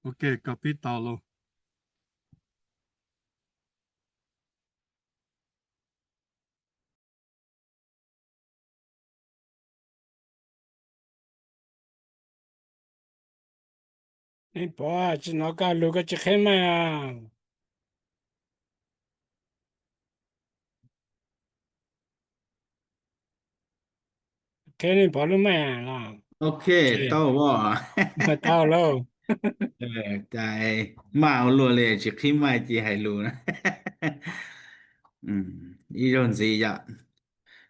Ok, koj pib tau lauj. Nej pom tsis hnov koj lus koj tsis qhib mic. Qhib nej pom lub mic los? Ok, tau os. Tau lauj. Cas maj ua luaj li tsis qhib mic ces hais lus na. Ib zaug ntxiv yom.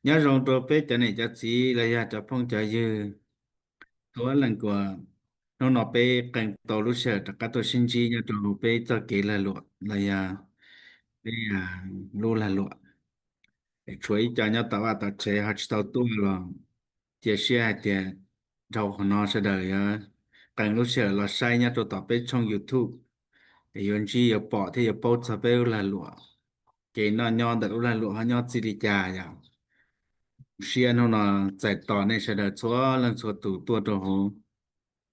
Nyob zoo rau peb cov niam cov txiv los yog cov phooj cov ywg txhua leej kuas hnub no peb qee tau lub sij hawm rov qab tuaj sib ntsib nyob rau peb txoj kev lag luam los yog peb lub lag luam. Tshuav ib co nyob tom vaj tom tsev ho tsis tau tuaj los cia siab hais tias dhau qhov no sawv daws yuav qee lub sij hawm los saib nyob rau tom peb tshooj YouTube, es yuav ntsib yuav pom thiab yuav paub txog peb lub lag luam, kev noj nyob ntawm lub lag luam ho nyob txij li cas yom. Siab hnub no txais tos nej sawv daws txhua leej txhua tus tuaj rau hauv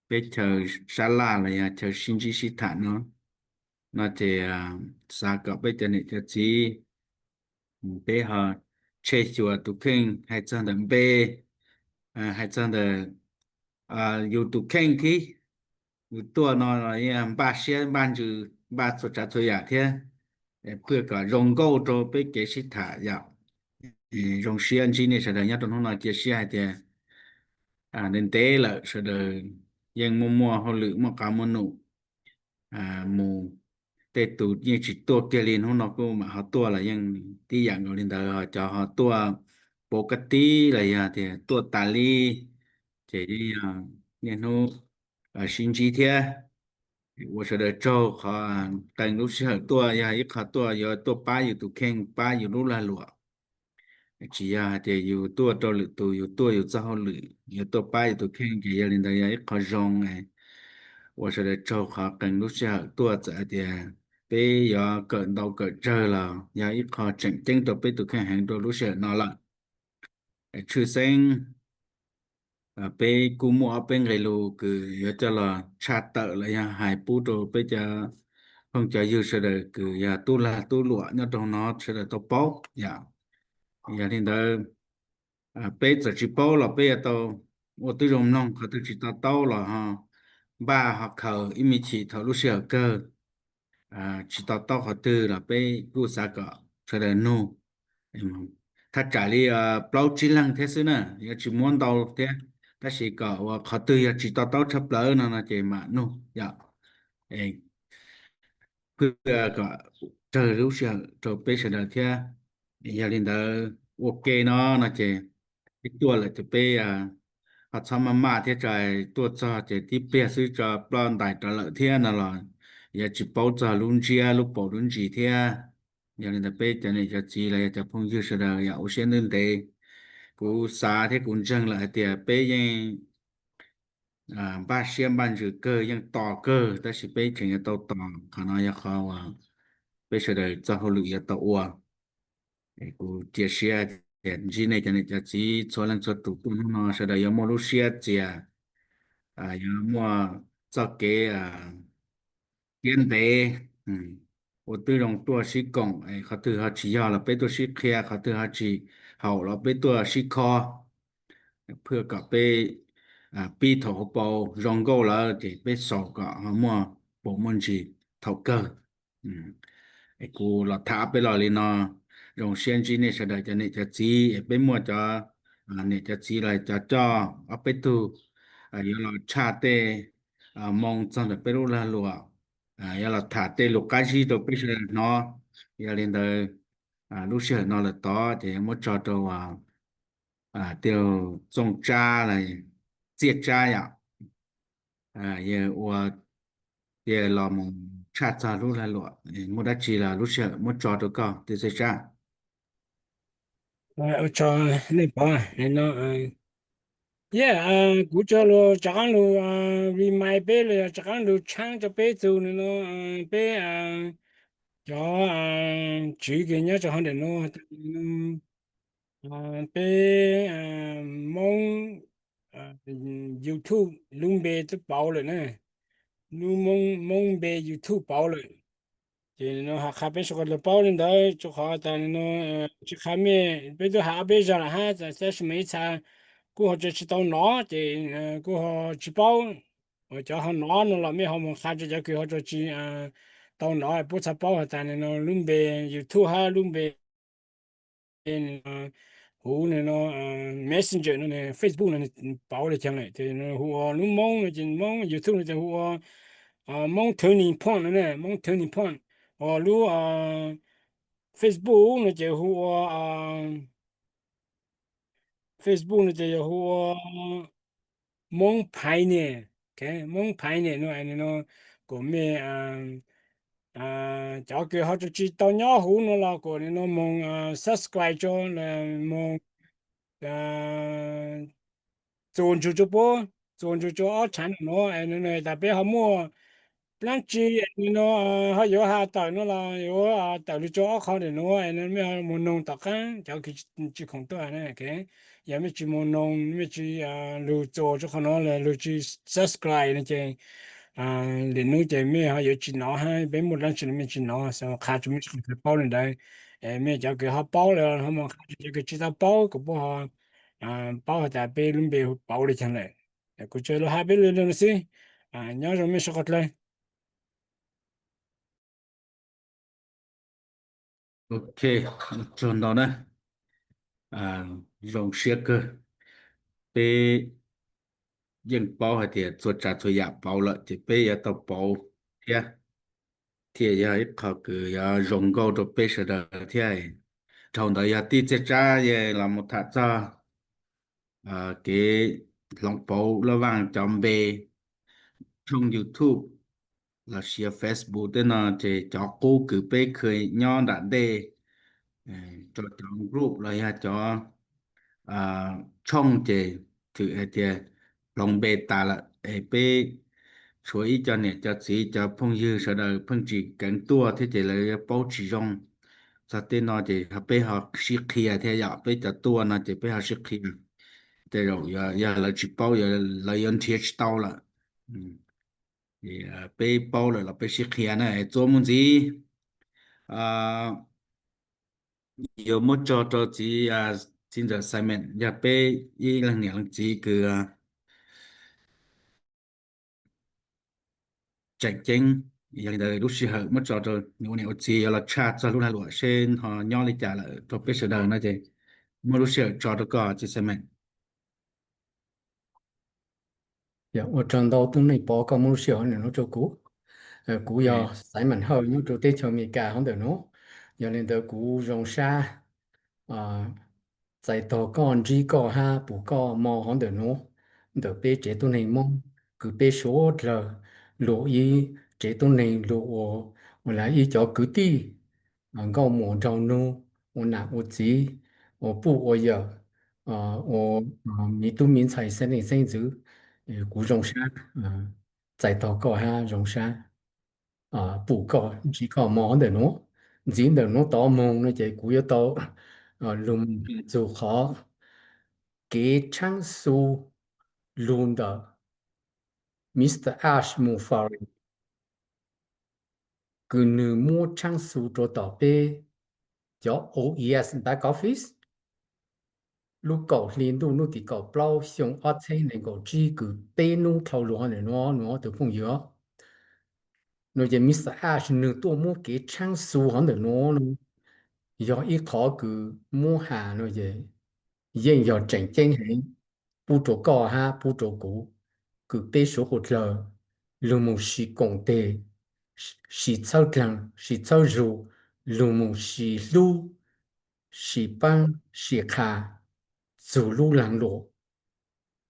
peb chaw sab laj los yog chaw sib ntsib sib tham no. No ces xav kom peb cov niam cov txiv, peb ho tshe xyuas tus kheej hais txog ntawm npe, hais txog ntawm yus tus kheej thiab. Yus tuaj no los yeej npaj siab npaj ntsws npaj txhua tsav txhua yam thiab, phaj kom zoo nkauj rau peb kev sib tham yom. Zoo siab ntsib nej sawv daws nyob rau hnub no, cia siab hais tias ntev ntev lawm sawv daws yeej muaj muaj hauj lwm muaj qab muaj num mus. Tej tus yeej tsis tuaj kiag li hnub no kuj mam ho tuaj los yeej tib yam nkaus li ntawd, ho cov ho tuaj pauv kab tib los yog tias tuaj tas li ces yeej yog niaj hnub sib ntsib thiab. Ua sawv daws tsaug qhov qee lub sij hawm tuaj, yog ib qho tuaj yuav tuaj pab yus tus kheej pab yus lub lag luam. Tsis yog hais tias yus tuaj rau lwm tus, yus tuaj yus txoj hauj lwm, yuav tuaj pab yus tus kheej ces yog li ntawd yog ib qho zoo. Ua sawv daws tsaug qhov qee lub sij hawm tuaj, txawm hais tias peb yuav kawm ntau kawm tsawg los yog ib qho tseem ceeb rau peb tus kheej heev rau lub sij hawm no lawm. Tshwj xeeb peb kuj muaj ob peb nqe lus kws yuav coj los tshaj tawm los yog hais pub rau peb cov phooj cov ywg sawv daws kws yog tub lag tub luam nyob rau no sawv daws tau paub yom. Yog li ntawd peb txawm tsis paub los peb yuav tau ua tib zoo mloog, qhov twg tsis to taub los ho npaj ho khaws ib me chim thaum lub sij hawm kawg. Tsis to taub qhov twg los peb kuj xav kom sawv daws nug, thaj tsam li plaub tsib leeg thiab xwb na, yuav tsis muab ntau thiab, tab sis kom ua qhov twg yog tsis to taub tshaj plaws no no ces mam nug yom. Phaj kom raws lub sij hawm rau peb sawv daws thiab. Yog li ntawd ua ke no no ces peb tuaj lawm ces peb ho txhob maj maj thiab, tso tuaj txog ces tib pliag xwb tso ploj ntais rov lawm thiab no los yuav tsis paub txog lub ntsiab lub paus lub ntsis thiab. Yog li ntawd peb cov niam cov txiv los yog cov phooj ywg sawv daws yom, ua siab ntev ntev. Kuv xav thiab kuv ntseeg lawm hais tias peb yeej npaj siab npaj ntsws kawg, yeej tos kawg, tab sis peb tseem yuav tau tos, qhov no yog qhov uas peb sawv daws txoj hauj lwm yuav tau ua. Kuv cia siab tias ntsib nej cov niam cov txiv txhua leej txhua tus tuaj hnub no sawv daws yuav muaj lub siab txias, yuav muaj txoj kev tiab ntev, ua tib zoo tuaj sib koom, qhov twg ho tsis yog los peb tuaj sib qhia, qhov twg ho tsis haum los peb tuaj sib kho, phaj kom peb pib thaum hauv paus zoo nkauj lawm ces peb xaus kom ho muaj paus muaj ntsis thaum kawg. Es kuv los tham peb los li no, zoo siab ntsib nej sawv daws cov niam cov txiv, es peb muaj cov niam cov txiv los cov coj ob peb tug yuav los tshaj tej moo txog ntawm peb lub lag luam, yuav los tham tej lus qab zib rau peb sawv daws hnov. Yog li ntawd lub sij hawm no lawm tod ces muab tso rau Tij Txooj Tsab los Txiaj Tsab yom, yog ua tias los mus tshaj txog lub lag luam, muaj dab tsi los lub sij hawm muab tso rau koj Tij Txooj Tsab. Ua tsaug nej pom no, yog kuv tsuas lug rov qaab lug remind peb los yog rov qaab lug tshaab rau peb txug no, peb cov tswv kws nyob rau hov ntawm no, peb Moob YouTube lub npe twb pauv lawm na. lub Hmoob, Hmoob npe YouTube pauv lawm. Ces no ho qha peb suav dlawg paub li ntawd, rua qhov tas no tsi qha mej, peb tub has ob peb zag lawm hab, tab sis mas ib txha kuj ho tsi tau nov, ces kuj ho tsi paub. Cov ho nov no los mej ho moog qha rua cov kws ho tsi tau nov, puab txhaj paub has tas no lub npe YouTube hab lub npe huv no, Messenger no, Facebook no, pauv le caag lawm. Tes hu ua lub Moob no ces Moob, YouTube no tes hu ua Moob Turning Point no, Moob Turning Point. Ua lub Facebook no ces hu ua, Facebook no ces yog hu ua Moob Pioneer, Moob Pioneer no, no, kuas mej cov kws ho tsi tau nyob huv no los kuas no moog subscribe rua, moog txuas ntsug rua puab, txuas ntsug rua ob channel nuav, tas peb ho muaj dlaab tsi no ho yuav has tawm no los yuav tawm lug rua ob qho ntawm nuav, no mej ho moog noog tom qaab cov kws tsi khoom tuaj na. Yog mej tsi moog noog, mej tsi lug txuas rua qhov nuav, lug tsi subscribe no ces lwm nub ces mej ho yuav tsi nov hab, peb muaj dlaab tsi no mej tsi nov, qha rua mej sawv dlawg paub le ntawd. Mej cov kws ho paub lawm ho moog qha rua cov kws tsi tau paub kuas puab ho paub has tas peb lub npe pauv le caag lawm. Kuv tsuas lug has peb le nuav xwb. Nyob zoo mej suav dlawg. Ok, tsaug ntau na. Zoo siab kawg, peb yeej paub hais tias txhua tsav txhua yam pauv lawm ces peb yuav tau pauv thiab, thiaj yog ib qho kws yuav zoo nkauj rua peb sawv daws thiab. Dhau ntawd yog tij txiaj tsab yog los mus tham txog kev hloov pauv laj vaaj cov npe, tshooj YouTube lossis Facebook tej no ces cov qub kws peb kheev nyob nram ntej rau cov group los yog cov tshooj ces thwm hais tias hloov npe tas lawm es peb tshuav ib co niam co txiv cov phooj ywg sawv daws pheej tsis keev tuaj thiab ces lawv yuav paub tsis zoo. Txog tej no ces peb ho sib qhia thiab yom, peb cov tuaj no ces peb ho sib qhia. Tej zaum yog lawv tsis paub, lawv yuav nrhiav tsis tau lawm. Peb paub lawm los peb sib qhia na. Txuas mus ntxiv, yuav muab tso rau txiv, txiv ntxawm Simon, yog peb ib leeg niam leej txiv kws tseem ceeb. Yog li ntawd lub sij hawm muab tso rau nws ua niam ua txiv yuav los tshaj txog lub lag luam seb ho nyob li cas lawm rau peb sawv daws no ces muab lub sij hawm tso rau koj txiv Simon. Ua tsaug ntau tub neej Pov koj muab lub sij hawm ntawm nuav rau kuv. Kuv yog Simon Hawj nyob rau teb chaws Amelikas hov ntawm nuav. Yog li ntawd kuv zoo sab txais tog koj, ntsib koj hab pum koj mo hov ntawm nuav, ntawm peb tsev tuab neeg Moob kws peb suav dlawg lug ib tsev tuab neeg lug ua, ua le ib cov kwv tij, nkauj muam nraug nug, ua nam ua txiv, ua puj ua yawm, ua miv tub miv ntxhais xeeb leej xeeb ntxwv. Kuv zoo sab txais tog koj hab zoo sab pum koj ntsib koj mo ntawm nuav. Ntxiv ntawm nuav tod moog no ces kuv yuav tau lug moog has txug qhov kev tshaab xu lug ntawm Mr Ash mus foreign, kws nwg muab tshaab xu rua tom peb cov O E S back office. Lub kaum hli ntuj nub tim kaum plaub xyoo ob txheeb neeg nkaum tsib kws peb nub dhau lug hov ntawm nuav, nuav tug phooj ywg os. No ces Mr Ash nwg tuaj muab kev tshaab xu hov ntawm nuav no yog ib qhov kws muab has no ces yeej yog tseem ceeb heev pub rua koj hab pub rua kuv, kws peb suav dlawg lug moog sis koom teg, sis txhawb dlaag, sis txhawb zug, lug moog sis hlub, sis paab, sis qha txug lub laag luam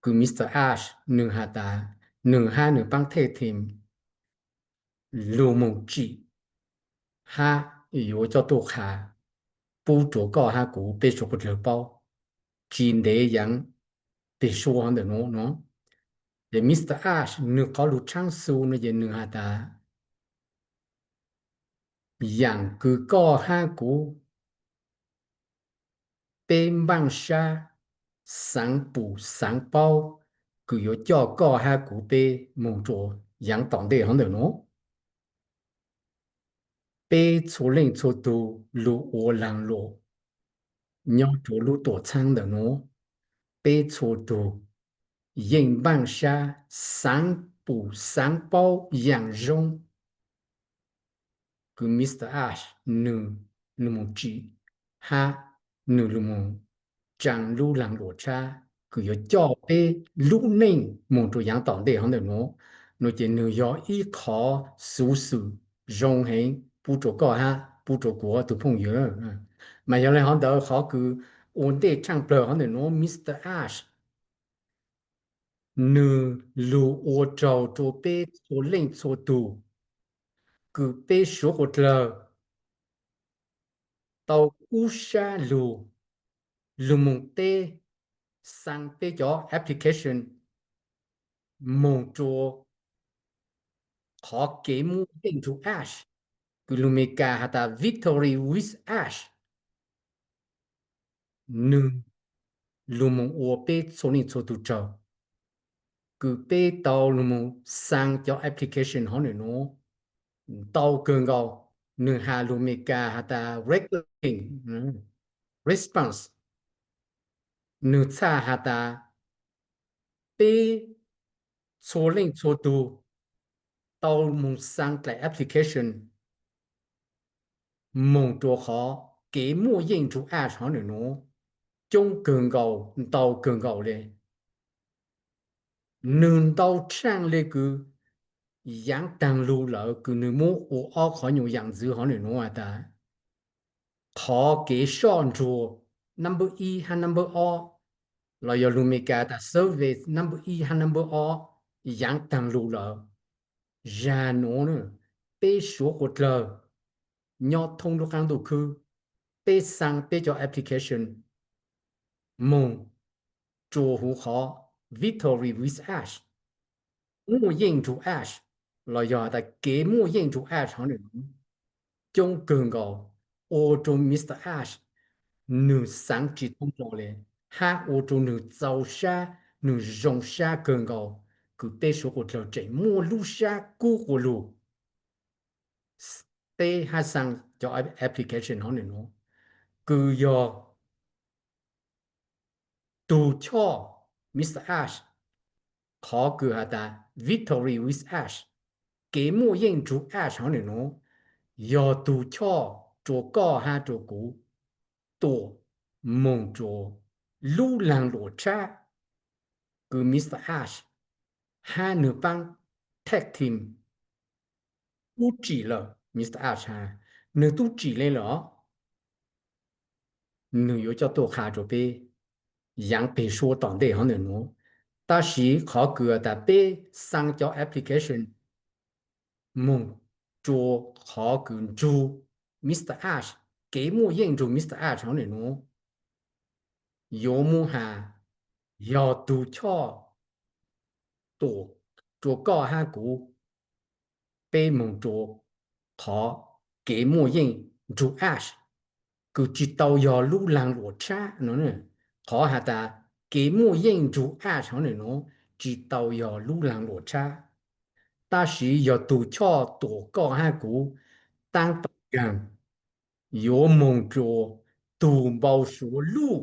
kws Mr Ash nwg has tas nwg hab nwg paab thej team lug moog tsim hab yuav coj tuaj qha pub rua koj hab kuv peb suav dlawg paub tsi ntev yaav peg suab hov ntawm nuav no. Ces Mr Ash nwg qhov lug tshaab xu no ces nwg has tas yaam kws koj hab kuv peb npaaj sab xaav pum xaav paub kws yuav coj koj hab kuv peb moog rua yaav tom ntej hov ntawm nuav. Peb txhua leej txhua tug lug ua laag luam nyob rua lub tuam txhaab ntawm nuav, peb txhua tug yeej npaaj sab xaav pum xaav paub yaam zoo kws Mr Ash nwg lug moog tsim hab nwg lug moog tsaa lub laag luam tshab kws yuav coj peb lub neej moog rua yaav tom ntej hov ntawm nuav. Nuav ces nwg yog ib qhov xuv xwm zoo heev pub rua koj hab pub rua kuv tug phooj ywg. Mas yog le hov ntawd qhov kws ua ntej tshaaj plawg hov ntawm nuav Mr Ash nwg lug ua raug rua peb txhua leej txhua tug kws peb suav quas dlawg tau kub sab lug, lug moog teb xaa peb cov application moog rua qhov kev muaj yeej nrug Ash, kws lug Meskas has tas Victory with Ash. Nwg lug moog ua peb txhua leej txhua tug raug, kws peb tau lug moog xaa cov application hov ntawm nuav ntau kawg nkaus. Nwg has lug Meskas has tas regular response, nwg txhaj has tas peb txhua leej txhua tug tau moog xaa dlaim application moog rua qhov kev muaj yeej nrug Ash hov ntawm nuav coob kawg nkaus, ntau kawg nkaus le. Nwg ntau tshaaj le kws yaav taag lug lawm kws nwg muab ua ob qhov nyuas yaam ntxwv hov ntawm nuav has tas qhov kev soj ntsuag number ib hab number ob, los yog lug Meskas tas survey number ib hab number ob yaav taag lug lawm. Zag nuav peb suav quas dlawg nyob thoob lub qaab ntuj khwb, peb xaa peb cov application moog rua huv qhov Victory with Ash, muaj yeej nrug Ash, los yog has tas kev muaj yeej nrug Ash hov ntawm nuav coob kawg nkaus, ua rua Mr Ash nwg xaav tsi thoob plawg le, hab ua rua nwg txaus sab, nwg zoo sab kawg nkaus kws peb suav quas dlawg tseem muaj lub sab kub quas lug teb hab xaa cov application hov ntawm nuav, kws yog tug choj Mr Ash, qhov kws has tas Victory with Ash, kev muaj yeej nrug Ash hov ntawm nuav, yog tug choj rua koj hab rua kuv tuam moog rua lub laag luam tshab kws Mr Ash hab nwg paab tag team tub tsim lawm. Mr Ash has nwg tub tsim le lawm os, nwg yuav coj tuaj qha rua peb yaav peg suab tom ntej hov ntawm nuav. Tab sis qhov kws tas peb xaa cov application moog rua qhov kws nrug Mr Ash, kev muaj yeej nrug Mr Ash hov ntawm nuav, yuav muab has yog tug choj tuam rua koj hab kuv, peb moog rua qhov kev muaj yeej nrug Ash, kws tsi tau yog lub laag luam tshab no. Qhov has tas kev muaj yeej nrug Ash hov ntawm nuav tsi tau yog lub laag luam tshab, tab sis yog tug choj tuam koj hab kuv taab tom kaag, yuav moog rua tug npau suav luj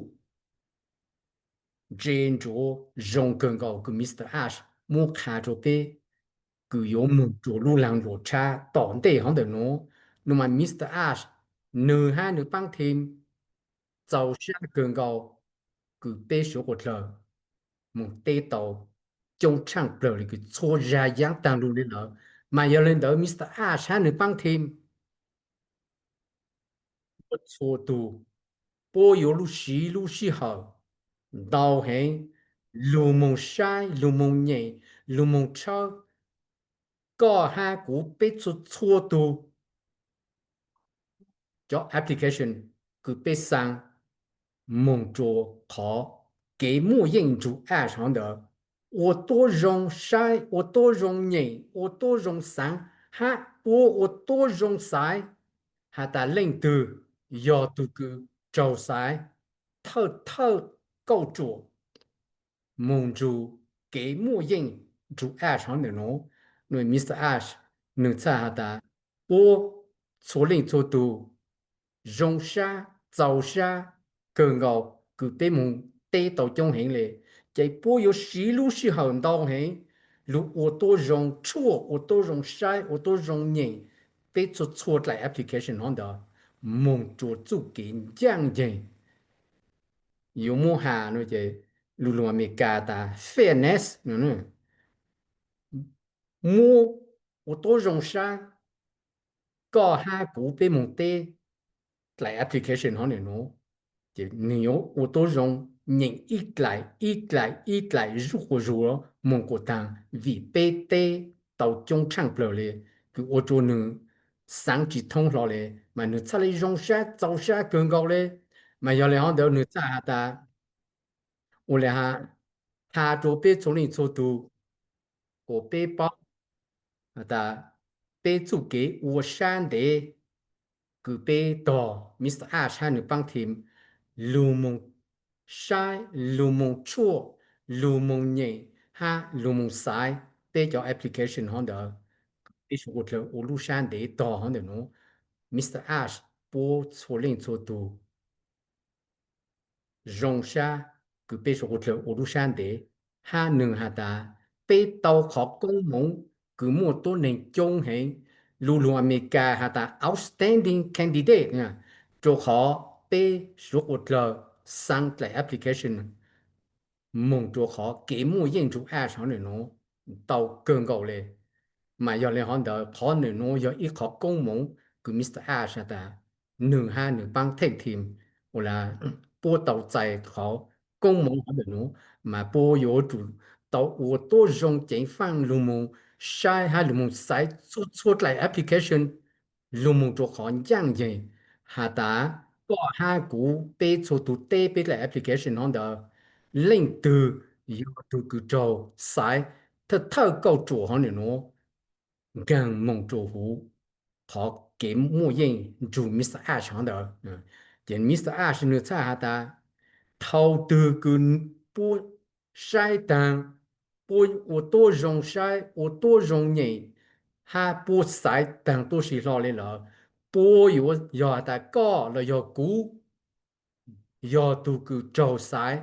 ntse ntsuav zoo kawg nkaus kws Mr Ash muab qha rua peb, kws yuav moog rua lub laag luam tshab tom ntej hov ntawm nuav. Nuav mas Mr Ash nwg hab nwg paab team txaus sab kawg nkaus kws peb suav quas dlawg moog teb tau coob tshaaj plawg le kws txhua zag yaav taag lug le lawm. Mas yog le ntawd Mr Ash hab nwg paab team ua txhua tug puab yuav lub siv lub sij hawm ntau heev lug moog saib, lug moog nyeem, lug moog tshawb koj hab kuv peb txhua txhua tug cov application kws peb xaa moog rua qhov kev muaj yeej nrug Ash hov ntawd, ua tuab zoo saib, ua tuab zoo nyeem, ua tuab zoo xaav, hab puab ua tuab zoo xaiv has tas leej twg yog tug kws raug xaiv thawj thawj kauj ruam moog nrug kev muaj yeej nrug Ash hov ntawm nuav. Mister Ash, nws txhaj has tas, puab txhua leej txhua tug zoo sab txaus sab kawg nkaus kws peb moog teb tau coob heev le, ces puab yuav siv lub sij hawm ntau heev, lug ua tuab zoo tshuaj, ua tuab zoo saib, ua tuab zoo nyeem peb txhua txhua dlaim application hov ntawd moog rua txuj kev ncaaj nceeg. Yuav muab has no ces lug lug Amelikas tas fairness no, muab ua tuab zoo sab, koj hab kuv peb moog teb dlaim application hov nim nuav, ces nwg yuav ua tuab zoo nyeem ib dlaim ib dlaim ib dlaim zuj quas zug moog kuas taag, vim peb teb tau coob tshaaj plawg le, kws ua rua nwg xaav tsi thoob hlo le, mas nwg txhaj le zoo sab txaus sab kawg nkaus le. Mas yog le hov ntawd nwg txhaj has tas, ua le has, has rua peb txhua leej txhua tug, kuas peb paub has tas peb txuj kev ua sab ntev kws peb tog Mister Ash hab nwg paab team lug moog saib, lug moog tshuaj, lug moog nyeem hab lug moog xaiv peb cov application hov ntawd, peb suav ua dlawg ua lub sab ntev tog hov ntawm nuav. Mister Ash, puab txhua leej txhua tug zoo sab kws peb suav ua dlawg ua lub sab ntev, hab nwg has tas peb tau qhov koob moov kws muaj tuab neeg coob heev, lug lug Amelikas has tas outstanding candidate, rua qhov peb suav ua dlawg xaa dlaim application moog rua qhov kev muaj yeej nrug Ash hov nim nuav tau kawg nkaus le. Mas yog le hov ntawd qhov nim nuav yog ib qhov koob moov kws Mister Ash has tas nwg hab nwg paab tag team, ua le puab tau txais qhov koob moov hov ntawm nuav, mas puab yuav tsum tau ua tuab zoo ceev faaj lug moog saib hab lug moog xaiv txhua txhua dlaim application lug moog rua qhov ncaaj nceeg has tas koj hab kuv peb txhua tug teb peb dlaim application hov ntawd, leej twg yog tug kws raug xaiv thawj thawj kauj ruam hov nim nuav nkaag moog rua huv qhov kev muaj yeej nrug Mister Ash hov ntawd. Ces Mister Ash nwg txhaj has tas, thaus twg kws puab saib taag, puab ua tuab zoo saib, ua tuab zoo nyeem, hab puab xaiv taag tuab si hlo le lawm, puab yuav yog has tas koj los yog kuv yog tug kws raug xaiv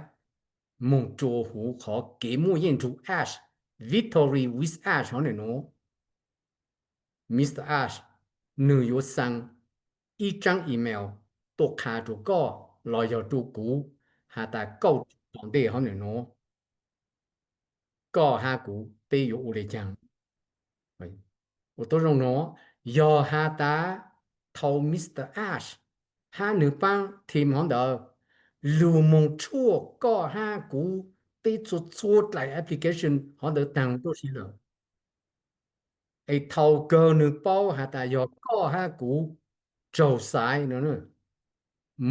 moog rua huv qhov kev muaj yeej nrug Ash, victory with Ash hov nim nuav. Mister Ash, nwg yuav xaa ib tsaab email tuaj qha rua koj los yog rua kuv has tas kauj ruam tom ntej hov nim nuav, koj hab kuv peb yuav ua le caag? Ua tuab zoo nuav, yog has tas thaus Mister Ash hab nwg paab team hov ntawd lug moog tshuaj koj hab kuv peb txhua txhua dlaim application hov ntawd taag tuab si lawm, es thaus kawg nwg paub has tas yog koj hab kuv raug xaiv no,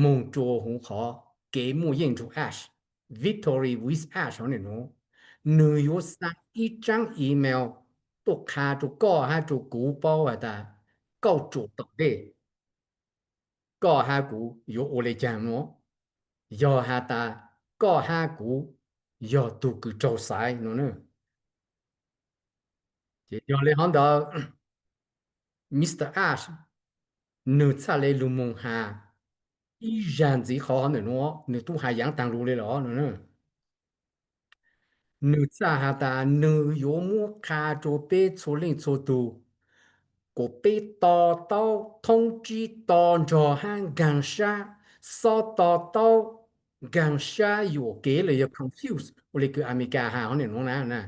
moog rua huv qhov kev muaj yeej nrug Ash, victory with Ash hov nim nuav, nwg yuav xaa ib tsaab email tuaj qha rua koj hab rua kuv paub has tas kauj ruam tom ntej koj hab kuv yuav ua le caag nuav, yog has tas koj hab kuv yog tug kws raug xaiv no. Ces yog le hov ntawd, Mister Ash nwg txhaj le lug moog has ib zag ntxiv qhov hov ntawm nuav, nwg tub has yaav taag lug le los no. Nwg txhaj has tas nwg yuav muab qha rua peb txhua leej txhua tug, kuas peb to taub thoob tsib to nrog hab nkaag sab, xob to taub nkaag sab yuam kev los yog confuse ua le kws Amelikas has hov nim nuav na.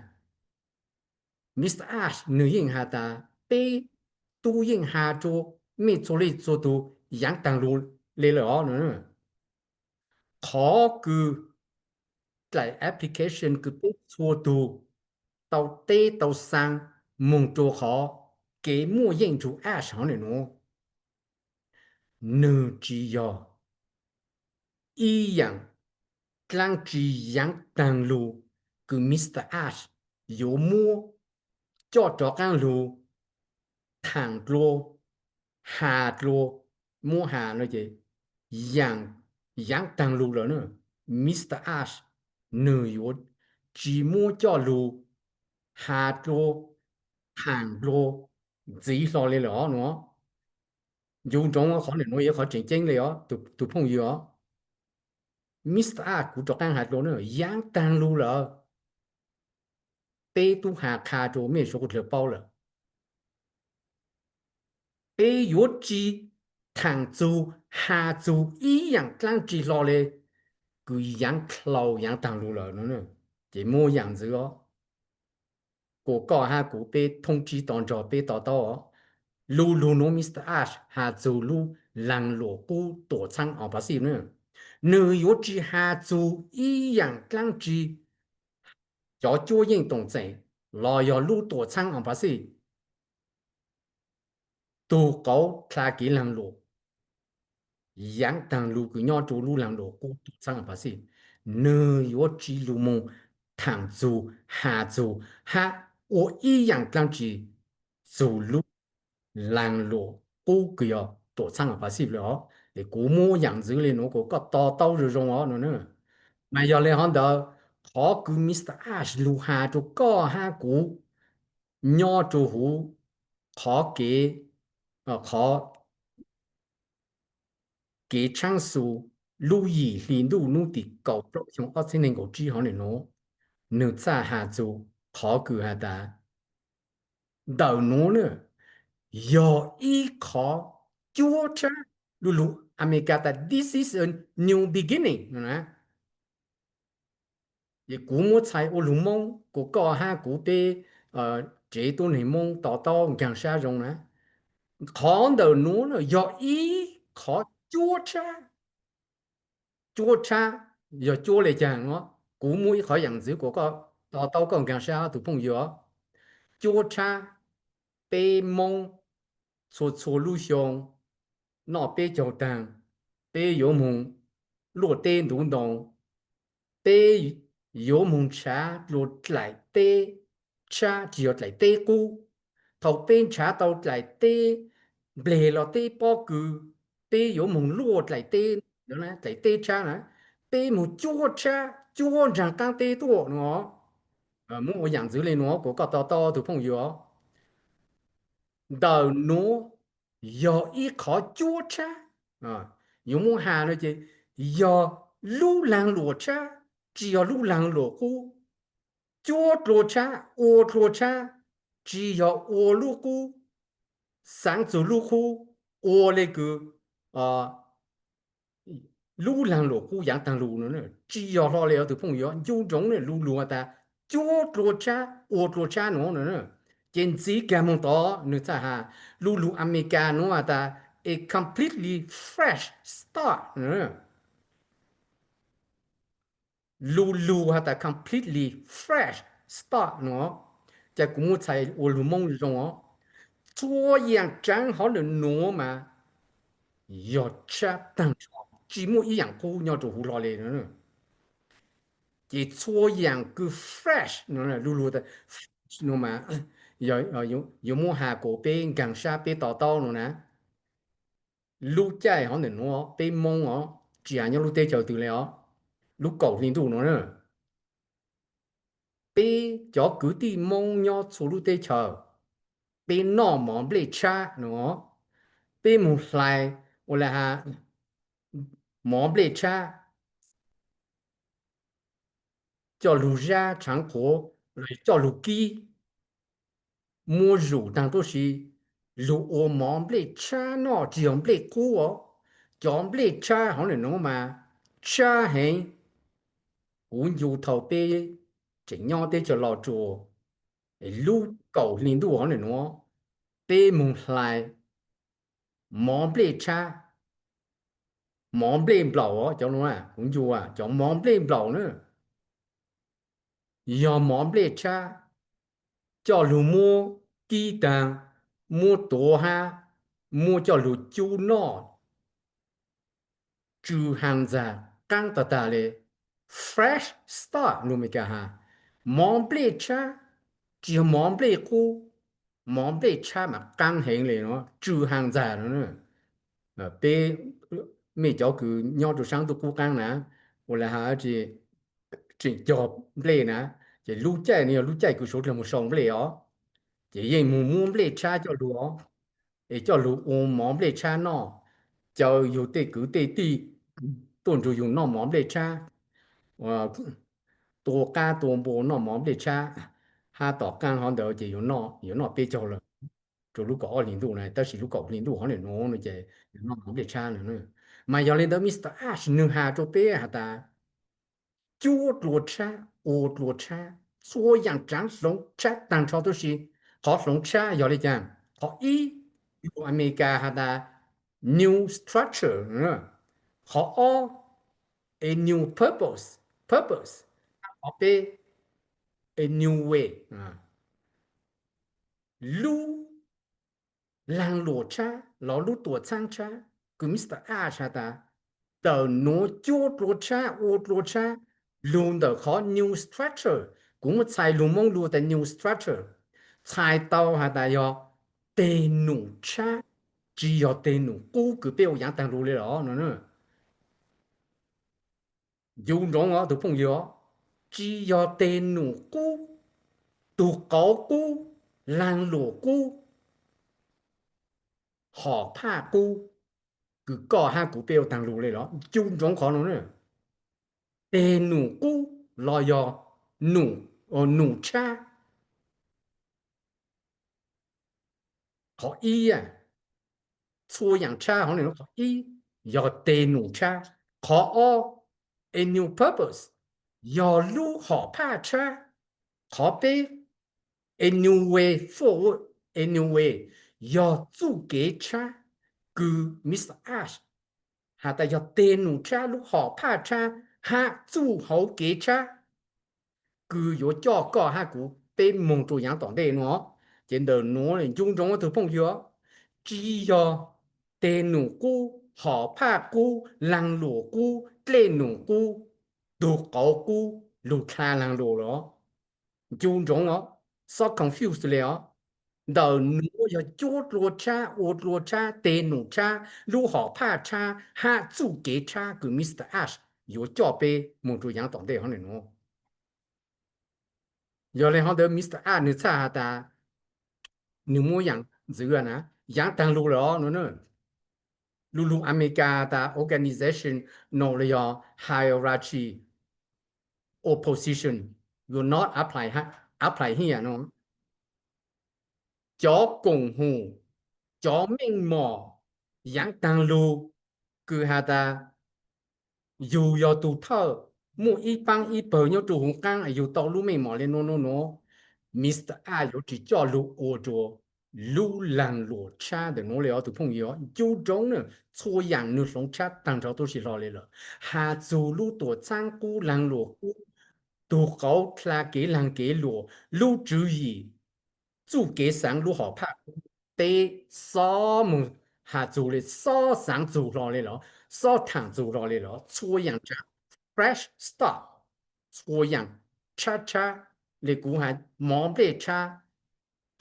Mister Ash nwg yeej has tas peb tub yeej has rua mej txhua leej txhua tug yaav taag lug le lawm os no. Qhov kws dlaim application kws peb txhua tug tau teb tau xaa moog rua qhov kev muaj yeej nrug Ash hov nim nuav, nwg tsi yog ib yaam dlaab tsi yaav taag lug kws Mister Ash yuav muab coj rov qaab lug thaam dlua, has dlua, muab has no ces yaam yaav taag lug lawm na, Mister Ash nwg yuav tsi muab coj lug has dlua, thaam dlua ntxiv hlo li lawm os no. Ncu ntsoov qhov ntawm nuav yog qhov tseem ceeb li os tus phooj ywg os. Mister A kuv rov qaab has dlua na, yaav taag lug lawm. Peb tub has qha rua mej suav dlawg paub lawm. Peb yuav tsi thaam txug has txug ib yaam dlaab tsi hlo le, kws yaav dlhau yaav taag lug lawm no. Ces muaj yaam ntxwv os. Kuas koj hab kuv peb thoob tsib to nrog peb to taub os. Lu lug nuav Mister Ash has txug lub laag luam qub tuam txhaab o passive na, nwg yuav tsi has txug ib yaam dlaab tsi cov cuab yeej toom txeem los yog lub tuam txhaab o passive tug qauv dlha kev laag luam yaav taag lug kws nyob rua lub laag luam qub tuam txhaab o passive, nwg yuav tsi lug moog thaam txug, has txug hab ua ib yaam dlaab tsi txug lub laag luam qub kws yog tuam txhaab o passive le os. Es kuv muab yaam ntxwv le nuav kuas koj to taub zoo zoo os no. Mas yog le hov ntawd, qhov kws Mister Ash lug has rua koj hab kuv nyob rua huv qhov kev, qhov kev tshaab xu lub yim hli ntuj nub tim kaum plaub xyoo ob txhiab neeg nkaum tsib hov ntawm nuav, nwg txhaj has txug qhov kws has tas ntawm nuav na yog ib qhov cuab tshab. Lu lug Amelikas tas this is a new beginning no na. Es kuv muab txhais ua lug Moob kuas koj hab kuv peb tsev tuab neeg Moob to taub nkaag sab zoo na. Qhov ntawm nuav na yog ib qhov cuab tshab. Cuab tshab yog cuab le caag no? Kuv muab ib qhov yaam ntxwv kuas koj to taub koj nkaag sab tus phooj ywg os. Cuab tshab, peb Moob txhua txhua lub xyoo noj peb caug taag, peb yuav moog luaj teb ntuv ntoo, peb yuav moog nrhav dlua dlaim teb tshab tsi yog dlaim teb qub. Thaus peb nrhav tau dlaim teb npleg los teb pob kws, peb yuav moog luaj dlaim teb, dlaim teb tshab na, peb moog cuab tshab cuab nraag qaab teb tuaj no. Muab ua yaam ntxwv le nuav kuas koj to taub tus phooj ywg os. Ntawm nuav yog ib qhov cuab tshab, yuav muab has no ces yog lub laag luam tshab, tsi yog lub laag luam qub. Cuab dlua tshab, ua dlua tshab, tsi yog ua lub qub, xaav txug lub qub, ua le kws lub laag luam qub yaav taag lug no. Tsi yog hlo le os tus phooj ywg, ncu ntsoov ne, lu lug has tas cuab dlua tshab, ua dlua tshab no. Ces ntxiv kag moog tod nwg txhaj has, lu lug Amelikas nuav has tas a completely fresh start. Lu lug has tas completely fresh start no. Ces kuv muab txhais ua lug Moob zoo os. Txhua yaam tsaav hov ntawm nuav mas yog tshab taag nrho, tsi muaj ib yaam qub nyob rua huv hlo le no. Ces txhua yaam kws fresh no, lu lug fresh no mas yuav muab has kuas peb nkaag sab peb to taub no na. Lub caij hov ntawm nuav peb Moob os, tsi has nyob lub teb chaws twg le os, lub kaum hli ntuj no na, peb cov kwv tij Moob nyob txhua lub teb chaws, peb noj mov nplej tshab no, peb moog hlais ua le has mov nplej tshab, coj lug zab tshaav qhuav los coj lug kib, muab zuj taag tuab si, lug ua mov nplej tshab noj tsi yog nplej qub os. Cov nplej tshab hov ntawm nuav mas tshab heev. Kuv ncu thaus peb tseem nyob teb chaws Los Tsuas, lub kaum hli ntuj hov ntawm nuav, peb moog hlais mov nplej tshab, mov nplej nplaum os, cov nuav kuv ncu cov mov nplej nplaum na, yog mov nplej tshab, coj lug muab kib taag, muab tuav hab muab coj lug cub noj, tsw haa ntxag qaab tag tag le. Fresh start lus Amelikas has, mov nplej tshab, tsi yog mov nplej qub, mov nplej tshab mas qaab heev le no, tsw haa ntxag no. Peb mej cov kws nyob rua saab ntuj qub qaab na, ua le has tseem cog nplej na, ces lub caij no yog lub caij kws suav dlawg moog sau nplej os. Ces yeej mus muab nplej tshab coj lug, es coj lug ua mov nplej tshab noj, caw yug tej kwv tej tij tuaj nrug yug noj mov nplej tshab, tua qab tua npua noj mov nplej tshab, hab tom qaab hov ntawd ces yuav noj peb caug lawm rua lub kaum ob hlis ntuj na, tab sis lub kaum hlis ntuj hov nim nuav no ces yuav noj mov nplej tshab lawm. Mas yog le ntawd Mister Ash nwg has rua peb has tas cuab dlua tshab, ua dlua tshab, txhua yaam tsaav hloov tshab taag nrho tuab si. Qhov hloov tshab yog le caag? Qhov ib, lug Amelikas has tas new structure. Qhov ob, a new purpose, purpose. Qhov peb, a new way. Lub laag luam tshab los lub tuam txhaab tshab kws Mister Ash has tas ntawm nuav cuab dlua tshab, ua dlua tshab, lug ntawm qhov new structure. Kuv muab txhais lug Moob lug tas new structure, txhais tau has tas yog teg num tshab, tsi yog teg num qub kws peb ua yaav taag lug le los no. Ncu ntsoov os tug phooj ywg, tsi yog teg num qub, tug qauv qub, laag luam qub, hom phaj qub kws koj hab kuv peb ua taag lug le los. Ncu ntsoov qhov no, teg num qub los yog num tshab. Qhov ib, txhua yaam tshab hov nim nuav, qhov ib yog teg num tshab. Qhov ob, a new purpose, yog lub hom phaj tshab. Qhov peb, a new way forward, a new way, yog txuj kev tshab kws Mister Ash has tas yog teg num tshab, lub hom phaj tshab hab txuj hauv kev tshab kws yuav coj koj hab kuv peb moog rua yaav tom ntej nuav. Ces ntawm nuav ncu ntsoov tug phooj ywg, tsi yog teg num qub, hom phaj qub, laag luam qub, dlej num qub, tug qauv qub, lug dlha laag luam los. Ncu ntsoov os, xob confuse le os. Ntawm nuav yog cuab dlua tshab, ua dlua tshab, teg num tshab, lub hom phaj tshab hab txuj kev tshab kws Mister Ash yuav coj peb moog rua yaav tom ntej hov nim nuav. Yog le hov ntawd Mister Ash nwg txhaj has tas nwg muab yaam ntxwv na, yaav taag lug lawm os no. Lu lug Amelikas tas organization no le yog hierarchy of position will not apply here no. Cov koom haum, cov meej mom yaav taag lug kws has tas yug yog tug thawj, muaj ib paab ib pawg nyob rua huv qaab, yug tau lub meej mom le nuav nuav nuav, Mister A yuav tsi coj lug ua rua lub laag luam tshab ntawm nuav le os tug phooj ywg. Ncu ntsoov na, txhua yaam nwg hloov tshab taag nrho tuab si hlo le lawm. Has txug lub tuam txhaab qub, laag luam qub, tug qauv dlha kev laag kev luam, lub tswv yim, txuj kev xaav, lub hom phaj qub, peb xob moog has txug le, xob xaav txug hlo le los, xob thaam txug hlo le los. Txhua yaam tsaam fresh start, txhua yaam tshab tshab, le kuv has mov nplej tshab,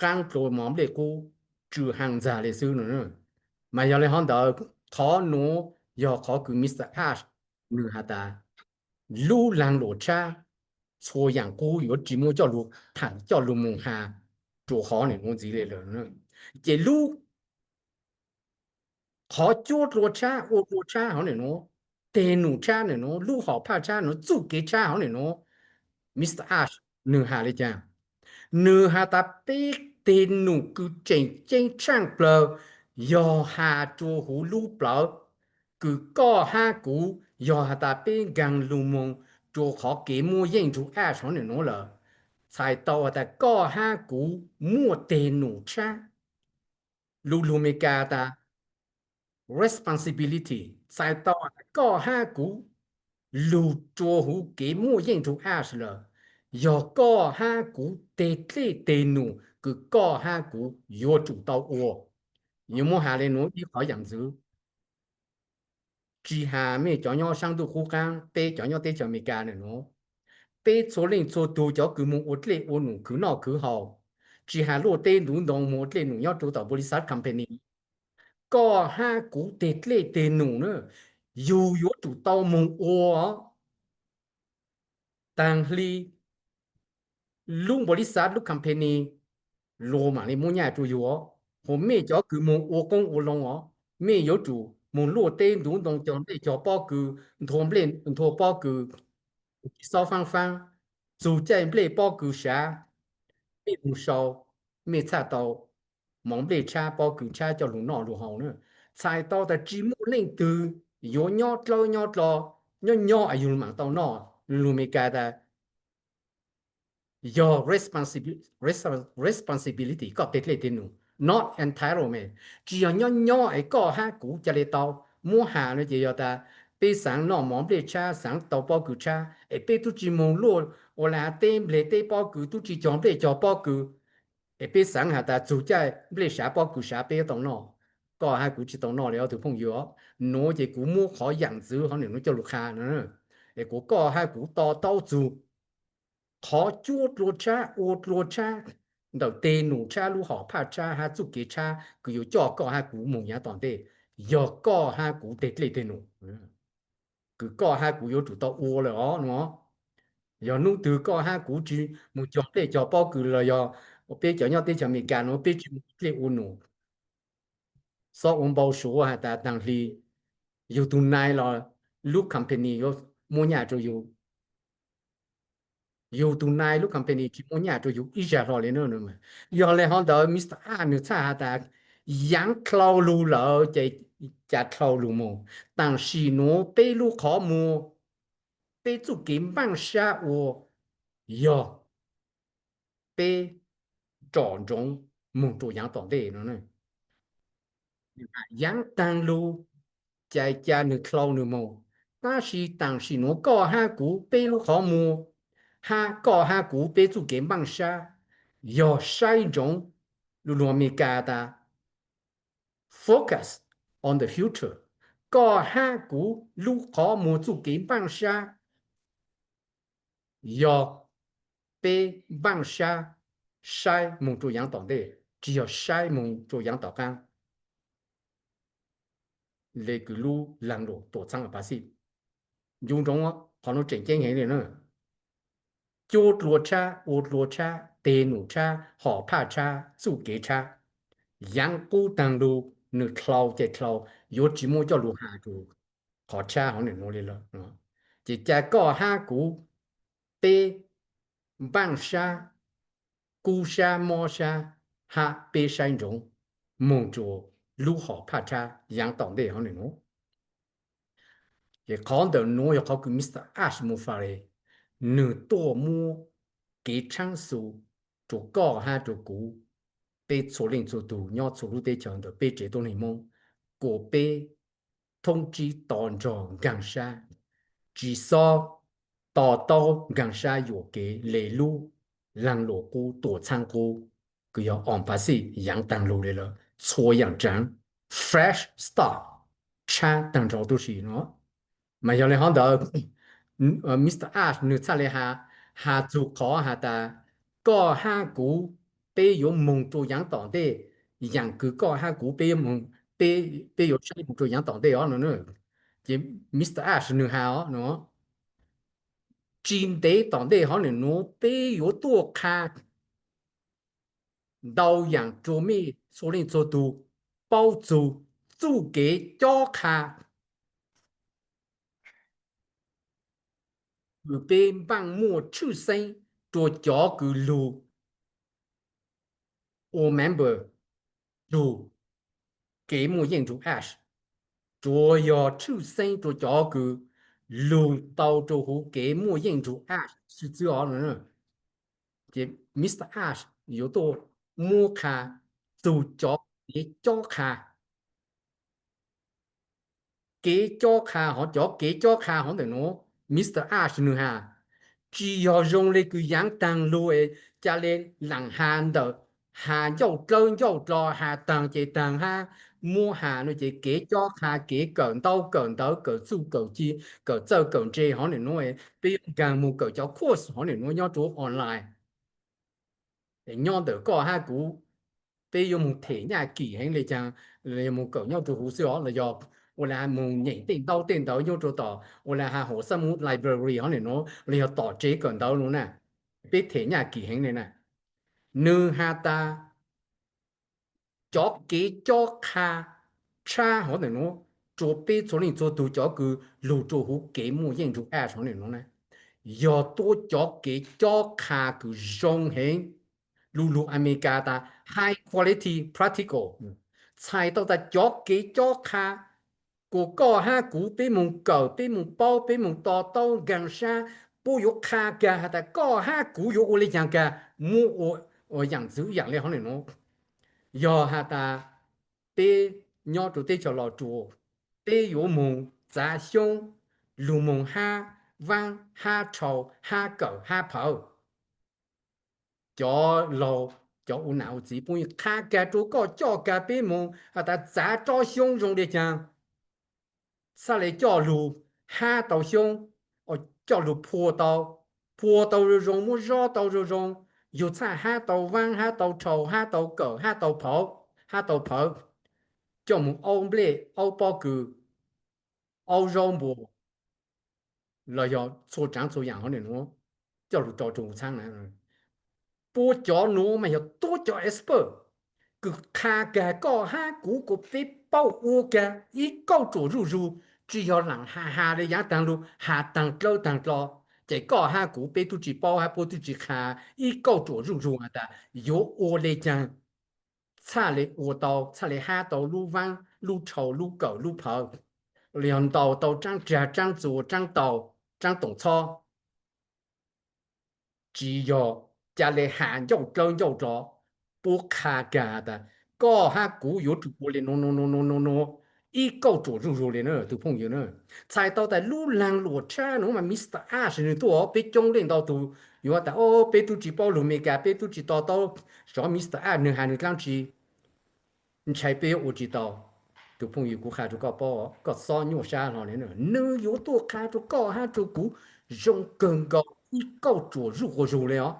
qaab dlua mov nplej qub, tsw haa ntxag le xwb no. Mas yog le hov ntawd, qhov nuav yog qhov kws Mister Ash nwg has tas lub laag luam tshab, txhua yaam qub yuav tsi muaj coj lug thaam coj lug moog has rua qhov nim nuav ntxiv le lawm. Ces lub qhov cuab dlua tshab, ua dlua tshab hov nim nuav, teg num tshab nim nuav, lub hom phaj tshab nuav, txuj kev tshab hov nim nuav, Mister Ash nwg has le caag? Nwg has tas peb teg num kws tseem ceeb tshaaj plawg yog has rua huv lub plawv kws koj hab kuv, yog has tas peb nkaag lug moog rua qhov kev muaj yeej nrug Ash hov nim nuav lawm, txhais tau has tas koj hab kuv muaj teg num tshab. Lu lug Amelikas tas responsibility, txhais tau has tas koj hab kuv lug rua huv kev muaj yeej nrug Ash lawm, yog koj hab kuv teg dlej teg num kws koj hab kuv yuav tsum tau ua. Yuav muab has le nuav ib qhov yaam ntxwv, tsi has mej cov nyob saab ntuj qub qaab, peb cov nyob teb chaws Amelikas nim nuav, peb txhua leej txhua tug cov kws moog ua dlej ua num khwv noj khwv haus, tsi has luaj teb ntuv ntoo moog ua dlej num nyob rua tom npau li xav company, koj hab kuv teg dlej teg num na, yug yuav tsum tau moog ua. Taag hli lub npau li xav lub company luag mam li muab nyaj rau yus os. Hos mej cov kws moog ua qoob ua loo os, mej yuav tsum moog luaj teb ntuv ntoo cog nplej cog pob kws, nthua pob kws, tsis xob faab faab, txug caij nplej pob kws sav, mej moog sau, mej txhaj tau mov nplej tshab pob kws tshab coj lug noj lug haus na. Txhais tau tas tsis muaj leej twg yuav nyob dlawb nyob dlo, nyob nyob es yug mam tau noj. Lug Meskas tas yog responsibility koj teg dlej teg num, not entitlement. Tsis yog nyob nyob es koj hab kuv ca le tau. Muab has no ces yog tas peb xaav noj mov nplej tshab, xaav tau pob kws tshab, es peb tub tsis moog luaj ua le has teb nplej teb pob kws, tub tsis cog nplej cog pob kws, es peb xaav has tas txug caij nplej sav pob kws sav peb yuav tau noj. Koj hab kuv tsis tau noj le os tug phooj ywg os. Nuav ces kuv muab qhov yaam ntxwv hov nwm nuav coj lug qha, es kuas koj hab kuv to taub txug qhov cuab dlua tshab ua dlua tshab ntawm teg num tshab, lub hom phaj tshab hab txuj kev tshab kws yuav coj koj hab kuv moog yaav tom ntej, yog koj hab kuv teg dlej teg num, kws koj hab kuv yuav tsum tau ua lawm os no. Yog nub twg koj hab kuv tsis moog cog nplej cog pob kws los yog peb cov nyob teb chaws Amelikas nuav peb tsis moog dlej ua num, xob ua npau suav has tas taag hli yug tug nai los lub company yuav muab nyaj rau yug. Yug tug nai lub company tsis muab nyaj rau yug ib zag hlo le na. Yog le hov ntawd Mr. A nwg txhaj has tas yaav dlhau lug lawm ces ca dlhau lug moog. Taam sim nuav peb lub qhov muag, peb txuj kev npaaj sab ua yog peb tsom ntsoov moog rua yaav tom ntej no. Yaav taag lug, ca ca nwg dlhau nwg moog. Tab sis taam sim nuav koj hab kuv peb lub qhov muag, hab koj hab kuv peb txuj kev npaaj sab yog saib ntsoov, lug lug Amelikas tas focus on the future. Koj hab kuv lub qhov muag txuj kev npaaj sab yog peb npaaj sab saib moog rua yaav tom ntej, tsis yog saib moog rua yaav tom qaab le kws lub laag luam Tuam Txhaab Pacific. Ncu ntsoov, qhov nuav tseem ceeb heev le na. Cuab dlua tshab, ua dlua tshab, teg num tshab, hom phaj tshab, txuj kev tshab, yaav qub taag lug, nwg dlhau ces dlhau, yuav tsis muaj coj lug has rua qhov tshab hov nwm nuav le lawm. Ces ca koj hab kuv peb npaaj sab, kub sab mob sab, hab peb saib ntsoov moog rua lub hom phaj tshab yaav tom ntej hov nwm nuav. Ces qhov ntawm nuav yog qhov kws Mr. Ash Mufareh nwg tuaj muab kev tshaab xu rua koj hab rua kuv, peb txhua leej txhua tug nyob txhua lub teb chaws ntawm peb tsev tuab neeg Moob, kuas peb thoob tsib to nrog nkaag sab, tsis xob to taub nkaag sab yuam kev le lub laag luam qub Tuam Txhaab qub kws yog on Pacific yaav taag lug le lawm. Txhua yaam tsaav fresh start, tshab taag nrho tub si no. Mas yog le hov ntawd Mr. Ash nwg txhaj le has txug qhov has tas koj hab kuv peb yuav moog rua yaav tom ntej, yaam kws koj hab kuv peb yuav saib moog rua yaav tom ntej os no. Ces Mr. Ash nwg has os no, tsis ntev tom ntej hov nwm nuav peb yuav tuaj qha ntau yaam rua mej txhua leej txhua tug paub txug txuj kev cob qha kws peb npaaj muaj tshwj xeeb rua cov kws lug ua member tug kev muaj yeej nrug Ash, tsuas yog tshwj xeeb rua cov kws lug tau rua huv kev muaj yeej nrug Ash xwb xwb os. Ces Mr. Ash yuav tuaj muab qha txug cov kev cob qha. Kev cob qha hov, cov kev cob qha hov ntawm nuav, Mr. Ash nwg has, tsis yog zoo le kws yaav taag lug es ca le laam has ntawm has ncauj dlawb ncauj dlo, has taag ces taag hab muab has no ces kev cob qha, kev kawm ntaub kawm ntawv, kawm txuj kawm ci, kawm txawj kawm ntse hov nwm nuav, peb yuav nkaag moog kawm cov course hov nwm nuav nyob rua online. Nyob ntawm koj hab kuv, peb yuav moog them nyaj kim heev le caag, moog kawm nyob rua huv xwb os los yog ua le has moog nyeem tej ntaub tej ntawv nyob rua tom ua le has hauv xab muv library hov nwm nuav los yog tom tsev kawm ntawv no na, peb them nyaj kim heev le na. Nwg has tas cov kev cob qha tshab hov ntawm nuav rua peb txhua leej txhua tug cov kws lug rua huv kev muaj yeej nrug app hov ntawm nuav na, yog tuab cov kev cob qha kws zoo heev. Lug lug Amelikas tas high quality practical, txhais tau tas cov kev cob qha kuas koj hab kuv peb moog kawm, peb moog paub, peb moog to taub nkaag sab, puab yuav qha kag has tas koj hab kuv yuav ua le caag kag, muab ua yaam ntxwv yaam le hov ntawm nuav. Yog has tas peb nyob rua teb chaws Los Tsuas, peb yuav moog txav xyoob, lug moog hab vaab, hab rhau, hab kawm, hab phawv, cov laug, cov ua nam ua txiv puab yeej qha kag rua koj, coj kag peb moog has tas txav tsob xyoob zoo le caag, txhaj le coj lug hab tau xyoob, coj lug phua tau, phua tau zoo zoo, muab zob tau zoo zoo, yug txhaj hab tau vaab, hab tau rhau, hab tau kawm, hab tau phawv, hab tau phawv, coj moog aub nplej, aub pob kws, aub zaub npua, los yog txhua tsaav txhua yaam hov ntawm nuav, coj lug rua tug txhaab na. Puab cov nuav mas yog tuab cov expert kws qha kag koj hab kuv kuas peb paub ua kag ib kauj ruam zuj zug, tsi yog laam has has le yaav taag lug, has taag dlawb taag dlo, ces koj hab kuv peb tub tsi paub hab puab tub tsi qha ib kauj ruam zuj zug has tas yuav ua le caag txhaj le ua tau, txhaj le hab tau lub vaab, lub rhau, lub kawm, lub phawv, los yog ntaus tau tsaab rag, tsaab txuas, tsaab taus, tsaab toom txhob, tsi yog ca le has ncauj dlawb ncauj dlo. Puab qha kag tas koj hab kuv yuav tsum ua le nuav nuav nuav nuav nuav nuav, ib kauj ruam zuj zug le na tug phooj ywg na. Txhais tau tas lub laag luam tshab nuav mas Mister Ash nwg tuaj, peb coob leej ntau tug yuav tas o, peb tub tsi paub lug Amelikas, peb tub tsi to taub, xyov Mister Ash nwg has nwg dlaab tsi, ntshai peb yuav ua tsi tau. Tug phooj ywg, kuv qha rua koj paub, koj xob nyuaj sab hlo le, nwg yuav tuaj qha rua koj hab rua kuv zoo kawg nkaus ib kauj ruam zuj ua zug le os.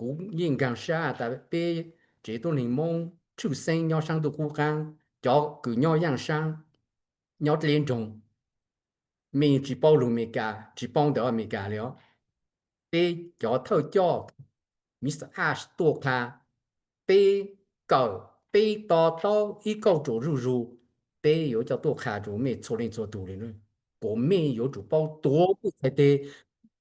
Kuv yeej nkaag sab tas peb tsev tuab neeg Moob tshwj xeeb nyob saab ntuj qub qaab, cov kws nyob yaaj saab, nyob dleb nroog, mej tsi paub lug Amelikas, tsi paub ntawv Amelikas le os. Peb cov thawj coj Mister Ash tuaj qha, peb kawm, peb to taub ib kauj ruam zuj zug, peb yuav coj tuaj qha rua mej txhua leej txhua tug le na. Kuas mej yuav tsum paub tuav peb txhais teg.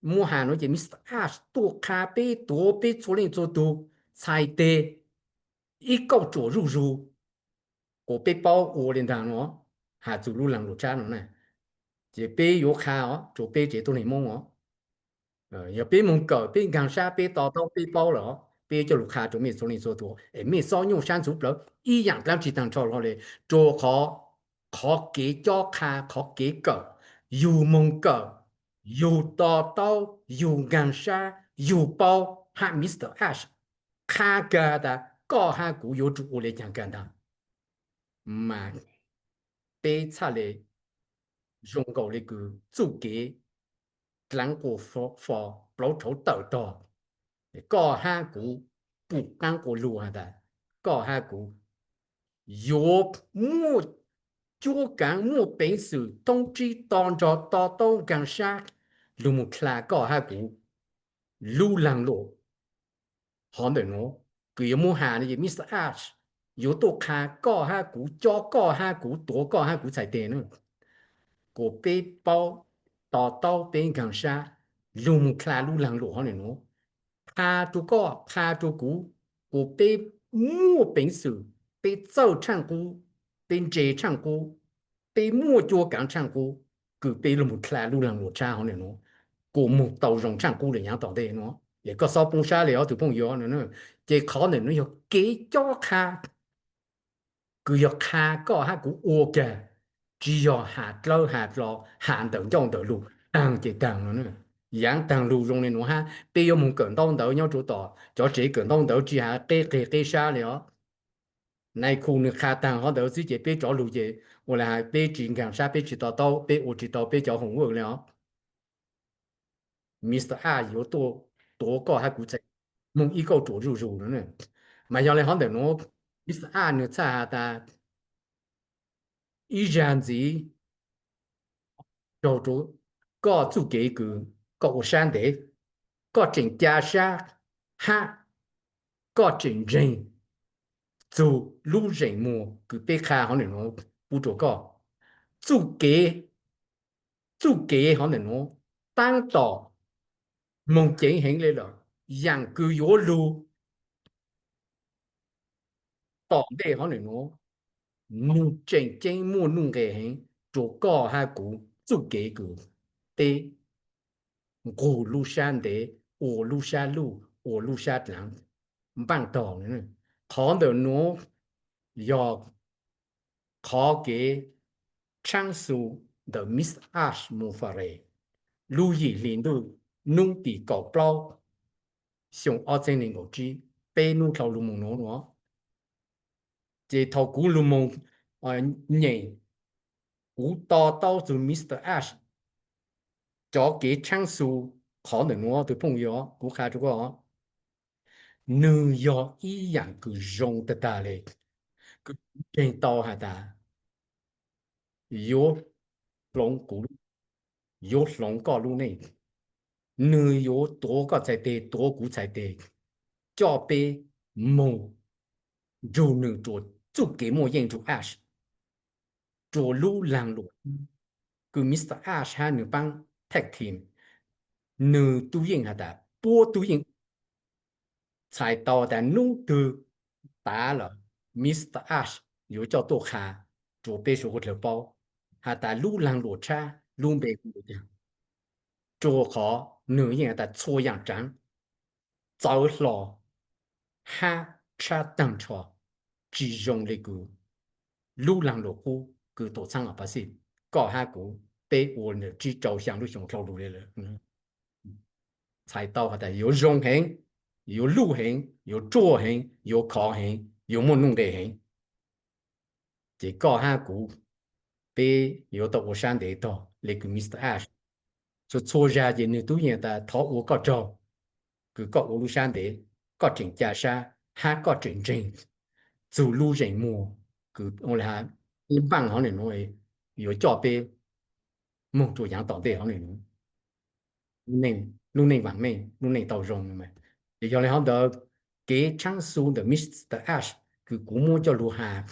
Muab has nuav ces Mister Ash tuaj qha peb, tuav peb txhua leej txhua tug txhais teg ib kauj ruam zuj zug, kuas peb paub ua le ntaag nuav, has txug lub laag luam tshab nuav na. Ces peb yuav qha os rua peb tsev tuab neeg Moob os. Yog peb moog kawm, peb nkaag sab, peb to taub, peb paub lawm os, peb coj lug qha rua mej txhua leej txhua tug es mej xob nyuaj sab ntxhuv plawv ib yaam dlaab tsi taag nrho hlo le, rua qhov, qhov kev cob qha, qhov kev kawm, yug moog kawm, yug to taub, yug nkaag sab, yug paub, hab Mister Ash qha kag tas koj hab kuv yuav tsum ua le caag kag ntaag, mas peb txhaj le zoo nkaus le kws txuj kev dlaav quas fo, plauv rhauv tawm tog. Koj hab kuv pum qaab quas lug has tas koj hab kuv yuav muaj cuab kaav, muaj peev xwm thoob tsib to nrog to taub nkaag sab lug moog dlha koj hab kuv lub laag luam hov ntawm nuav. Kws yuav muab has no ces Mister Ash yuav tuaj qha koj hab kuv, cob koj hab kuv, tuav koj hab kuv txhais teg na. Kuas peb paub, to taub, peb nkaag sab lug moog dlha lub laag luam hov ntawm nuav, qha rua koj, qha rua kuv, kuas peb muaj peev xwm, peb txawj tshaaj qub, peb ntse tshaaj qub, peb muaj cuab kaav tshaaj qub, kws peb lug moog dlha lub laag luam tshab hov ntawm nuav, kuas moog tau zoo tshaaj qub le yaav tom ntej nuav. Es koj xob poob sab le os tug phooj ywg. Ces qhov ntawm nuav yog kev cob qha, kws yog qha koj hab kuv ua kag, tsi yog has dlawb has dlo, has ntawm ncauj ntawm lug taag ces taag no. Yaav taag lug zoo le nuav hab peb yuav moog kawm ntaub ntawv nyob rua tom cov tsev kawm ntaub ntawv tsi has qeb qeg qeb sab le os. Nais khu nwg qha taag hov ntawd xwb ces peb rov lug ces ua le has peb tsi nkaag sab, peb tsi to taub, peb ua tsi tau peb cov homework le os. Mister Ash yuav tuaj tuav koj hab kuv txhais moog ib kauj ruam zuj zug no. Mas yog le hov ntawm nuav, Mister Ash nwg txhaj has tas ib zag ntxiv raug rua koj txuj kev kws koj ua sab ntev, koj tseem ca sab hab koj tseem ntseeg txug lub zeem muag kws peb qha hov ntawm nuav pub rua koj. Txuj kev, txuj kev hov ntawm nuav taab tom moog ceev heev le lawm, yaam kws yuav lug tom ntej hov ntawm nuav, nwg tseem ceeb muaj nuj nqes heev rua koj hab kuv txuj kev kws peb nqug lub sab ntev, ua lub sab luj, ua lub sab dlaav npaaj tog. Qhov ntawm nuav yog qhov kev tshaab xu ntawm Mister Ash Mufareh lub yim hli ntuj, nub tim kaum plaub xyoo ob txheeb neeg nkaum tsib, peb nub dlhau lug moog nuav. Ces thaum kuv lug moog nyeem, kuv to taub txug Mister Ash cov kev tshaab xu qhov ntawm nuav, tug phooj ywg, kuv qha rua koj, nwg yog ib yaam kws zoo tag tag le, kws kuv ntseeg tau has tas yuav hloov kuv, yuav hloov koj lub neej. Nwg yuav tuav koj txhais teg, tuav kuv txhais teg, coj peb moog nrug nwg rua txuj kev muaj yeej nrug Ash, rua lub laag luam kws Mister Ash hab nwg paab tag team. Nwg tub yeej has tas, puab tub yeej txhais tau tas nub twg tav lawm, Mister Ash yuav coj tuaj qha rua peb suav dlawg paub has tas lub laag luam tshab lub npe hu le caag, rua qhov nwg yeej has tas txhua yaam tsaav txawv hlo hab tshab taag nrho, tsi zoo le kws lub laag luam qub kws tuam txhaab Apasit, koj hab kuv peb ua ntsib rau xyaa lub xyoo dlhau lug le lawm. Txhais tau has tas yuav zoo heev, yuav luj heev, yuav ruaj heev, yuav khov heev, yuav muaj nuj nqes heev. Ces koj hab kuv, peb yuav tau ua sab ntev tog le kws Mister Ash. Txhua txhua zag ces nwg tub yeej tas thov ua koj tsaug, kws koj ua lub sab ntev, koj tseem ca sab hab koj tseem ntseeg txug lub zeem muag kws ib npaaj hov ntawm nuav yuav coj peb moog rua yaav tom ntej hov ntawm nuav, lub neej vaam meej, lub neej tau zoo. Ces yog le hov ntawd, kev tshaab xu ntawm Mister Ash kws kuv muab coj lug has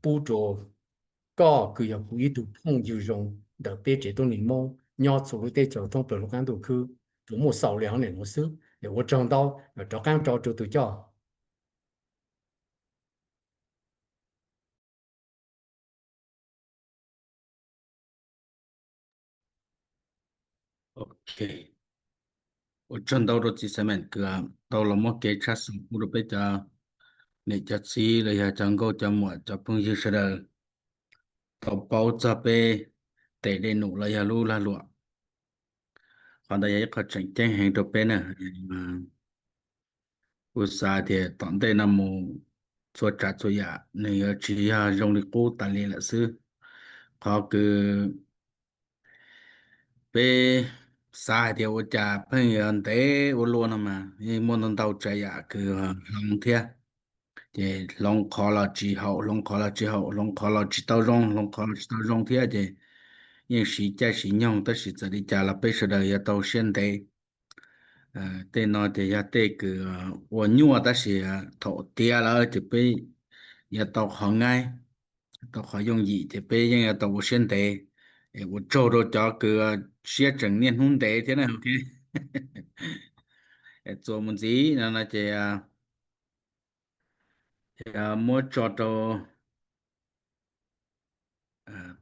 pub rua koj kws yog kuv ib tug phooj ywg zoo ntawm peb tsev tuab neeg Moob nyob txhua lub teb chaws thoob plawg lub qaab ntuj khwb, tsuas muaj xaus le hov ntawm nuav xwb. Es ua tsaug ntau, rov qaab tso rua tug coj. Ok, ua tsaug ntau rua txiv Simon kws tau los muab kev tshab xu pub rua peb cov niam cov txiv los yog cov nkauj cov muam cov phooj ywg sawv daws tau paub txog peb tes dej num los yog lub lag luam. Qhov ntawd yog ib qho tseem ceeb heev rua peb na. Kuv xav tias tom ntej no mus txhua tsav txhua yam nws yuav tsis yog zoo li qub tas li lawm xwb. Qhov kws peb xav hais tias ua cas pheej yuav ntev ua luaj no mas yeej muaj ntau ntau tsav yam kws hloov thiab. Ces hloov qhov los tsis haum, hloov qhov los tsis haum, hloov qhov los tsis tau zoo, hloov qhov los tsis tau zoo thiab ces yeej siv caij siv nyoog, tab sis txawm li cas los peb sawv daws yuav tau siab ntev. Tej no ces yog tej kws ua nyuaj tab sis thaum tiav lawm ces peb yuav tau qhov ngaib, tau qhov yooj yim ces peb yeej yuav tau ua siab ntev. Es ua tsaug rau cov kws siab tseem niaj hnub ntev thiab na. Txuas mus ntxiv no no ces muab tso rau,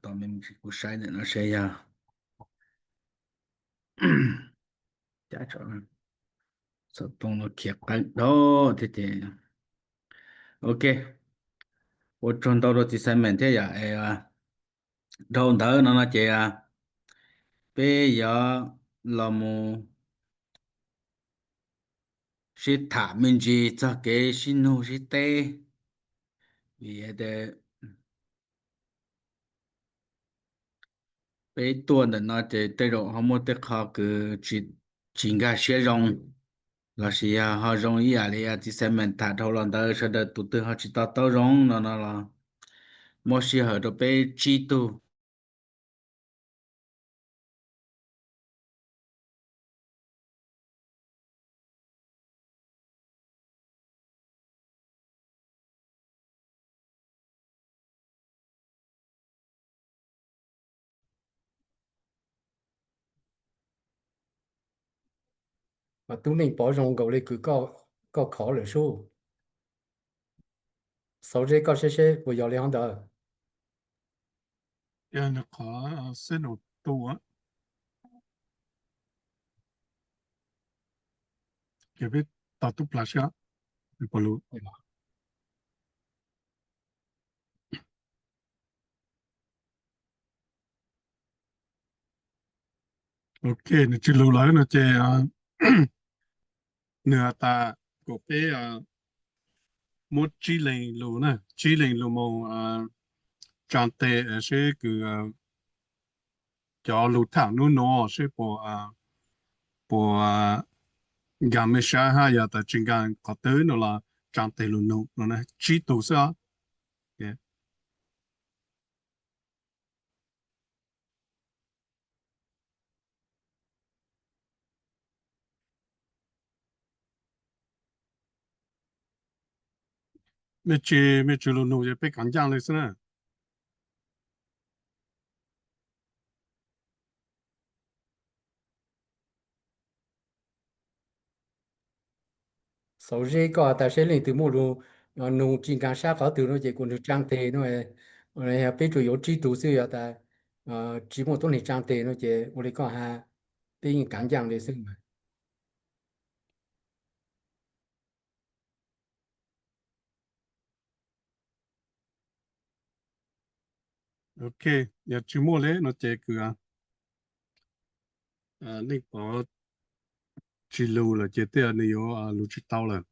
tom me kuv saib ntawm no seb yog, xov tooj no khiav qeeb dhau thiab ces, ok, ua tsaug ntau rau txiv Simon thiab yom. Dhau ntawd no no ces peb yuav los mus sib tham me ntsis txog kev sib nug sib teb, vim peb tuaj ntawm no ces tej zaum ho muaj tej qho kws tsis nkag siab zoo, lossis yog ho zoo ib yam li txiv Simon tham dhau los ntawd sawv daws tus twg ho tsis to taub zoo no no los muab sij hawm rau peb tsib tug Mas tub Neej Pov zoo nkaus li kws koj khov lawm sub. Xauv Zeb koj seb seb puas yog li hov ntawd. Qhov xeb nus tu ces peb tos tub plag seb puas lus. Ok, nws tsis lus lawm no ces nws has tas kom peb muab tsib leeg lus na, tsib leeg lus mus tsaa tes seb kws cov lus tham nub nuav seb puas, puas nkaag mej sab hab yog tas tsis nkaag qhov twg no los tsaa tes lus nug no na, tsib tug xwb os. Mej tsis, mej tsis lug nug ces peb kov ncaaj li xwb na. Xauv Zeb koj has tas seb leej twg muaj lus nug tsis nkaag sab qhov twg no ces kuas nws tsaa tes no. Yog peb tsuas yuav tsib tug xwb, yog tas tsis muaj tuab neeg tsaa tes no ces ua li koj has, peb yeej kov ncaaj li xwb mas. Ok, yog tsis muaj li no ces kws Neej Pov tsis lus lawm ces tej nws yuav lus tsis tau lawm.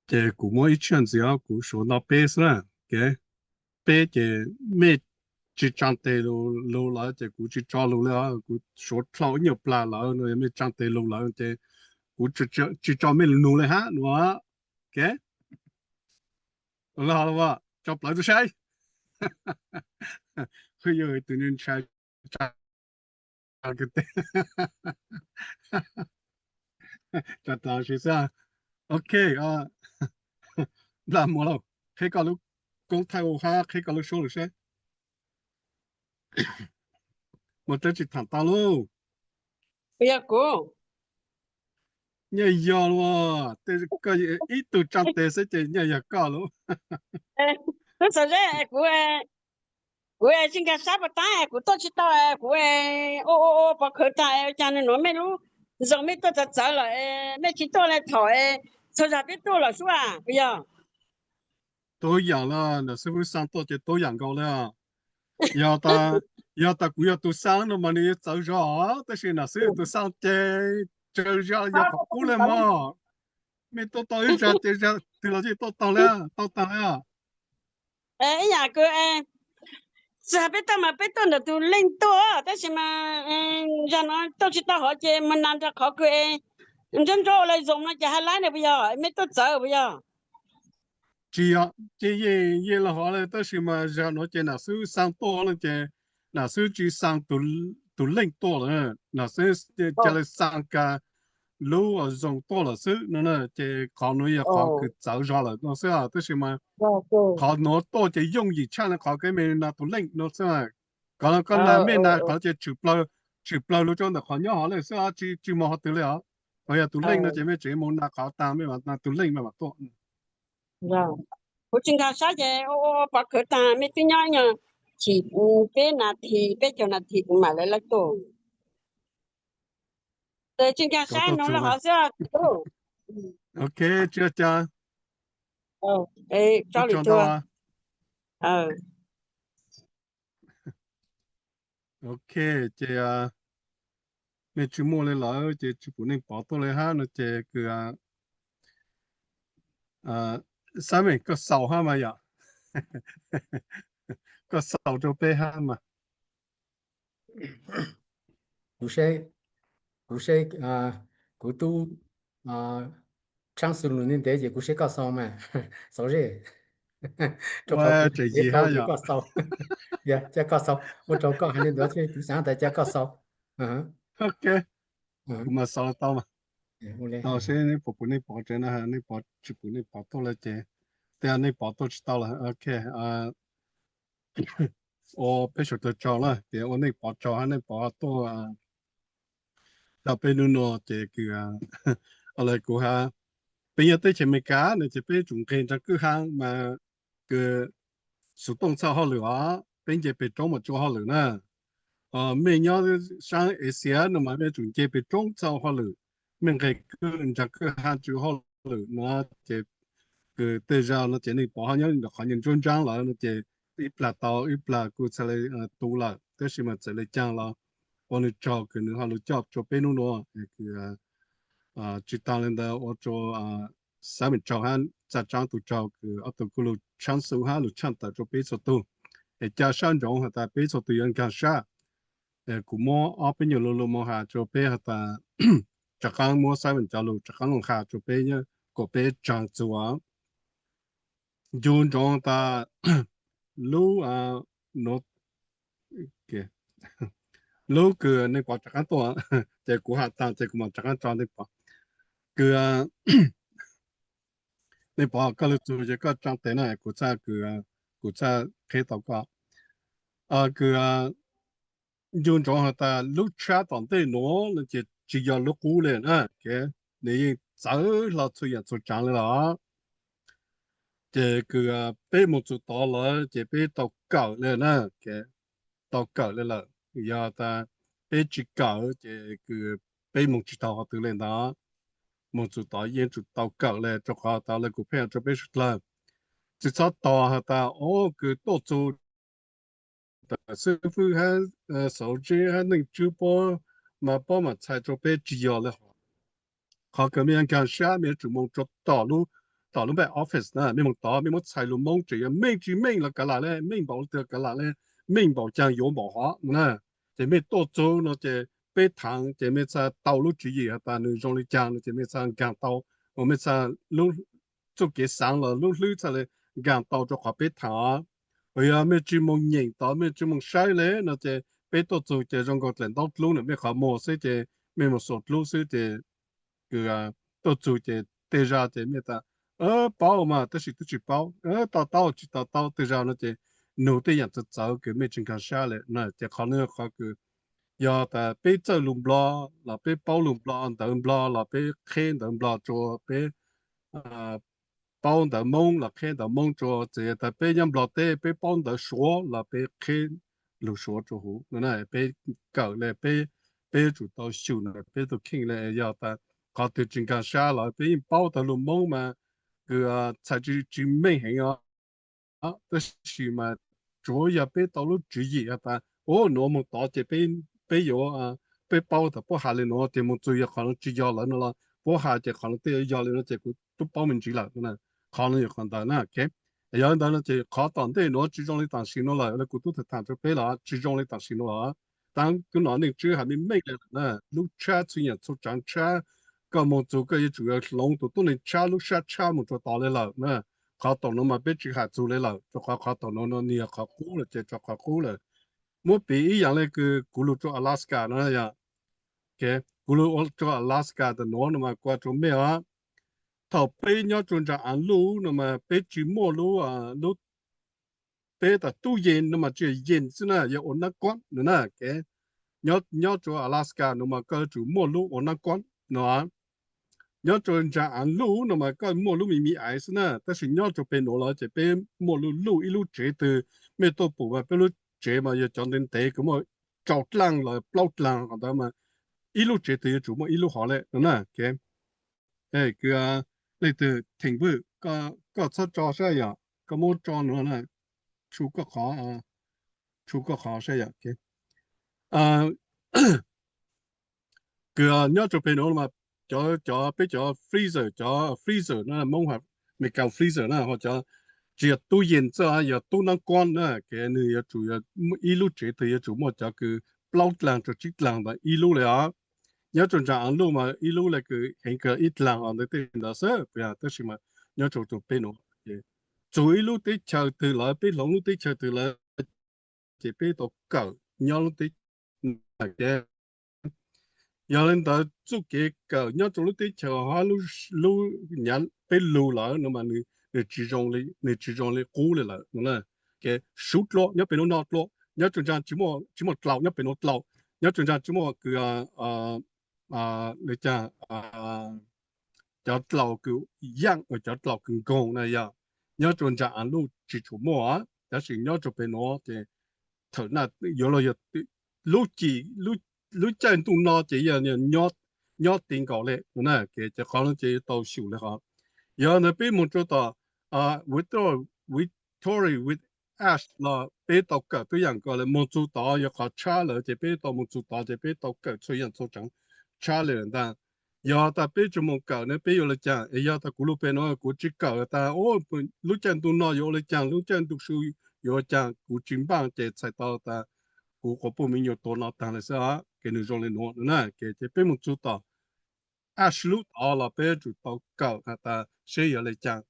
Ces kuv muab ib tshiab ntxiv os, kuv suav nto peb xwb na. Peb ces mej tsis tsaa tes lus lawm ces kuv tsis tso lus li os, kuv suav dlhau ib nyuag plag lawm no, mej tsaa tes lus lawm ces kuv tsis tso mej lus nug li hab no. Ok, tso plawv tuaj saib. Yog tus ntshai tsa, tsa tas si xwb. Ok, Nplaj Muas lauj, qhib koj lub koob thaij ua hab qhib koj lub suab lawm seb. Muas Dlawb tsis tham tau lauj. Yog kuv. Nyaj yog lauj, tej koj ib tug tsaa tes xwb ces nyaj yog koj lauj. Tub Xauv Zeb, kuv, kuv tsis nkaag sab pas taab, kuv tuaj tsis tau, kuv ua ua ua pov khwv taag, ua caag nws nuav mej lub zoo mej tuaj txawv txawv lawm, mej tsis tuaj le thaum txhua zag peb tuaj lawm sub a, puas yog? Tub Yaam los nam xib fwb xaa tuaj ces tub yaam nkaus li. Yog tas, yog tas kuv yog tus xaa no mas nws yuav txawv zog, tab sis nam xib yog tus xaa ces tsawg zog yog qhov qub li mog. Mej tuaj tau ib zag ces zag twg los yeej tuaj tau li, tau taag li. Ib yaam kws txhua peb tuaj mas peb tuaj ntawm tus leej tuaj, tab sis mas zag nuav tuaj tsis tau hov ces mas nas nrug qhov kws nruab nruab ua le zoo no ces hab lab ne puas yog, mej tuaj txawv puas yog? Tsis yog, ces yeej, yeej los hov le, tab sis mas zag nuav ces nam xib xaa tuaj no ces nam xib tsis xaa tus leej tuaj lawm, nam xib ca le xaa kag lub zoo tuaj lawm xwb no na, ces qhov nuav yog qhov kws txawv zog lawm no xwb, tab sis mas qhov nuav tuaj ces yooj yim tshaj le qhov kws mej nas tus leej no xwb. Koj nas mej nas qhov ces tshwm plaws lug rua ntawm qhov nyob hov le xwb, tsis mus qhov twg le os. Qhov yog tus leej no ces mej tseem mus nas qhov taag mej mam nas tus leej mej mam tuaj. Kuv tsis nkaag sab ces ua pov khwv taag mej twb nyob nyuag chim peb nas this peb caug nas this kuv mam le lawv tuaj. Tsis nkaag sab nuav le hov xwb. Ok, tsi ca. Tso lwm tua. Ok, ces mej tsis muaj li lawm ces tsis pum Neej Pov tuaj li hab no ces kws Xab Meej koj xaus hab mas yom. Koj xaus rau peb hab mas. Kuv seb, kuv seb, kuv tub tshaab xu lug ntev ntev ces kuv seb koj xaus mas, xaus zeb. Rau qhov kuv tseem yig hab yog koj xaus. Yog, ca koj xaus, ua rau koj hais li ntawd xwb, kuv xaav tas ca koj xaus. Ok, kuv mas xaus tau mas. Seb neb puas pum Neej Pov tsev na, Neej Pov tsis pum Neej Pov tuaj lawm ces, tej Neej Pov tuaj tsis tau lawm. Ok, ua peb sawv daws tsaug na, ces ua Neej Pov tsaug hab Neej Pov tuaj Tau peb hnub no ces kws, o, kuv has, peb nyob teb chaws Amelikas no ces peb tsum nqeg ntsaa kwj ha mas kws xuv tooj txhaj hauj lwm os, peb nce peg roob mas tsis ua hauj lwm na. Mej nyob saab Asia no mas mej tsum nce peg roob txhaj ua hauj lwm, mej nqeg ntsaa kwj ha tsis ua hauj lwm no ces kws tej zag no ces neeg pov ho nyob qhov nyuag ntsuab ntsaab lawm no ces ib plag tau ib plag kuj txhaj le tu lawm, tab sis mas txawm le caag los ua nwg tsaug kws nwg ho lug coj rua peb hnub nuav. Tsis taag le ntawd ua rua xaav meem tsaug hab txaj tsaab tug tsaug kws ob tug kuj lug tshaab xu hab lug tshaaj tawm rua peb txhua tug es ca sab ntsoov has tas peb txhua tug yuav nkaag sab. Kuv muab ob peb nyuag lug lug moog has rua peb has tas rov qaab muab xaav meem cov lug rov qaab lug has rua peb kom peb tsaag txug. Ncu ntsoov tas lub, lub kws neeg pov rov qaab tuaj ces kuv has taag ces kuv mam rov qaab tso neeg pov. Kws neeg pov koj lug txug ces koj tsaa tes na kuv txhaj, kuv txhaj qheb tau koj. Kws ncu ntsoov has tas lub tshab tom ntej nuav no ces tsis yog lub qub le na, nws yeej txawv hlo txhua yaam txhua tsaav le los ces kws peb moog txug tod lawm ces peb tau kawm le na, tau kawm le lawm. Yog tas peb tsis kawm ces kws peb moog tsis tau qhov twg le ntawd. Moog txug tod yeej tsum tau kawm le rua qhov tas le kuv pheej has rua peb suav dlawg, tsis txhob tos has tas o kws tuaj txug tas xib fwb hab xauv zeb hab neej tswb puab mas puab mam txhais rua peb, tsis yog le hov. Qhov kws mej yuav nkaag sab mej yuav tsum moog rua tom lub, tom lub back office na, mej moog tod mej muab txhais lug Moob tseem yog meej tsis meej los kav lam le, meej npaum le twg kav lam le, meej npaum caag yuav npaum hov na. Ces mej tuaj txug no ces peb thaam ces mej txhaj tau lub tswv yim has tas nws zoo le caag no ces mej txhaj nkaag tau, mej txhaj lub txuj kev xaav los lub hlwb txhaj le nkaag tau rua qhov peb thaam os. Yog mej tsis moog nyeem tod mej tsis moog saib le no ces peb tuaj txug ces zoo nkaus dlaim ntaub dlub na, mej qhov muag xwb ces mej moog xuas dlub xwb ces kws tuaj txug ces tej zag ces mej tas paub mas tab sis twb tsis paub, to taub tsis to taub tej zag no ces nug tej yaam txawv txawv kws mej tsis nkaag sab le na. Ces qhov no qhov kws yog tas peb txawj lug Nplog los peb paub lug Nplog, ntawv Nplog los peb qheb ntawv Nplog rua, peb paub ntawv Moob los qheb ntawv Moob rua, txawm tas peb nyob Nplog teb peb paub ntawv Suav los peb qheb lug Suav rua huv no na. Peb kawm le peb, peb yuav tsum tau xyum na peb tug kheej le. Yog tas qhov twg tsis nkaag sab los peb yeej paub tau lug Moob mas kws txhais tsis meej heev os, tab sis mas tsuav yog peb tau lub tswv yim has tas u nuav moog tod ces peb yuav, peb paub tas puab has le nuav ces moog txug yog qhov nuav tsis yog lawm no los puab has ces qhov nuav tej yog le nuav ces kuv tub paub me ntsis lawm. Qhov nuav yog qhov ntawd na. Yog le ntawd no ces qhov tom ntej nuav tsis zoo le tam sim nuav lawm, le kuv tub tham tham rua peb los tsis zoo le tam sim nuav lawm. Taab tub nuav neej tswb has meej meej le lawm na, lub tshab txhua yaam txhua tsaav tshab, koj moog txug koj yuav tsum yog hloov tug tuab neeg tshab lub sab tshab moog rua tod le lawm na. Qhov tom nuav mas peb tsis has txug le lawm rua qhov qhov tom nuav no nwg yog qhov qub lawm ces rua qhov qub lawm. Muab piv ib yaam le kws kuv lug rua Alaska no yog, kuv lug rua Alaska tam nuav no mas kuv has rua mej os, thaum peb nyob rua ntsa aav luj no mas peb tsis muaj lub, lub, peb tas tub yees no mas tsis yog yees xwb na, yog ua naab kuab no na. Nyob rua Alaska no mas koj yuav tsum muaj lub ua naab kuab no. Nyob rua ntsa aav luj no mas koj muaj lub me me aiv xwb na, tab sis nyob rua peg nuav lawm ces peb muaj lub luj ib lub tsev twg, mej tuaj pum mas peb lub tsev mas yog cov ntev ntev kws muaj rau dlaaj los plaub dlaag qhov ntawd mas ib lub tsev twg yuav tsum muaj ib lub hov le no na. Kws leej twg Theem Vwj, koj txhob tso sab yom, koj muab tso nuav na, tshu koj qhov, tshu koj qhov sab yom. Kws nyob rua peg nuav mas cov, cov peb cov freezer, cov freezer na, Moob has, Amelikas freezer na, ho cov tsis yog tub yees xwb, yog tub naab kuab na, kws nwg yuav tsum yog ib lub tsev twg yuav tsum muaj cov kws plaub dlaag rua tsib dlaag ntawd ib lub le os. Nyob rua ntsa aav luj mas ib lub le kws heev kawg ib dlaag os, ntawd tej ntawd xwb, tab sis mas nyob rua peg nuav ces txug ib lub teb chaws twg lawm, peb hloov lub teb chaws twg lawm ces peb tau kawm nyob lub teb. Yog le ntawd txuj kev kawm nyob rua lub teb chaws hab lub, lub, peb lug lawm no mas nws tsis zoo le, nws tsis zoo le qub le lawm no na. Suv dlua nyob peg nuav noj dlua, nyob rua ntsa tsis muaj dlaus, nyob peg nuav dlaus, nyob rua ntsa tsis muaj kws li cas, cov dlaus kws yaaj uas cov dlaus kws nkoog na yog nyob rua nraag av luj tsi tshua muaj, tab sis nyob rua peg nuav ces thawm na yuav luag yog lub ci, lub caij ntuj no ces yog nyob ti nkaus le na. Ces qhov no ces yuav tau xyum le hov. Yog ntawd peb moog rua tom Victoria with Ash los peb tau kawm tub yaam nkaus le. Moog txug tod yog qhov tshab lawm ces peb tau moog txug tod ces peb tau kawm txhua yaam txhua tseev tshab le lawm ntag. Yog tas peb tsi moog kawm ne peb yuav le caag? Es yog tas kuv lug peg nuav kuv tsi kawm tas lub caij ntuj no yuav ua le caag, lub caij ntuj su yuav ua caag, kuv tsi npaaj ces txhais tau tas kuv quas puj miv nyuas tuag no taag le xwb. Ces nwg zoo le nuav na. Ces peb moog txug tom Ash lub tod los peb yuav tsum tau kawm has tas seb yuav le caag,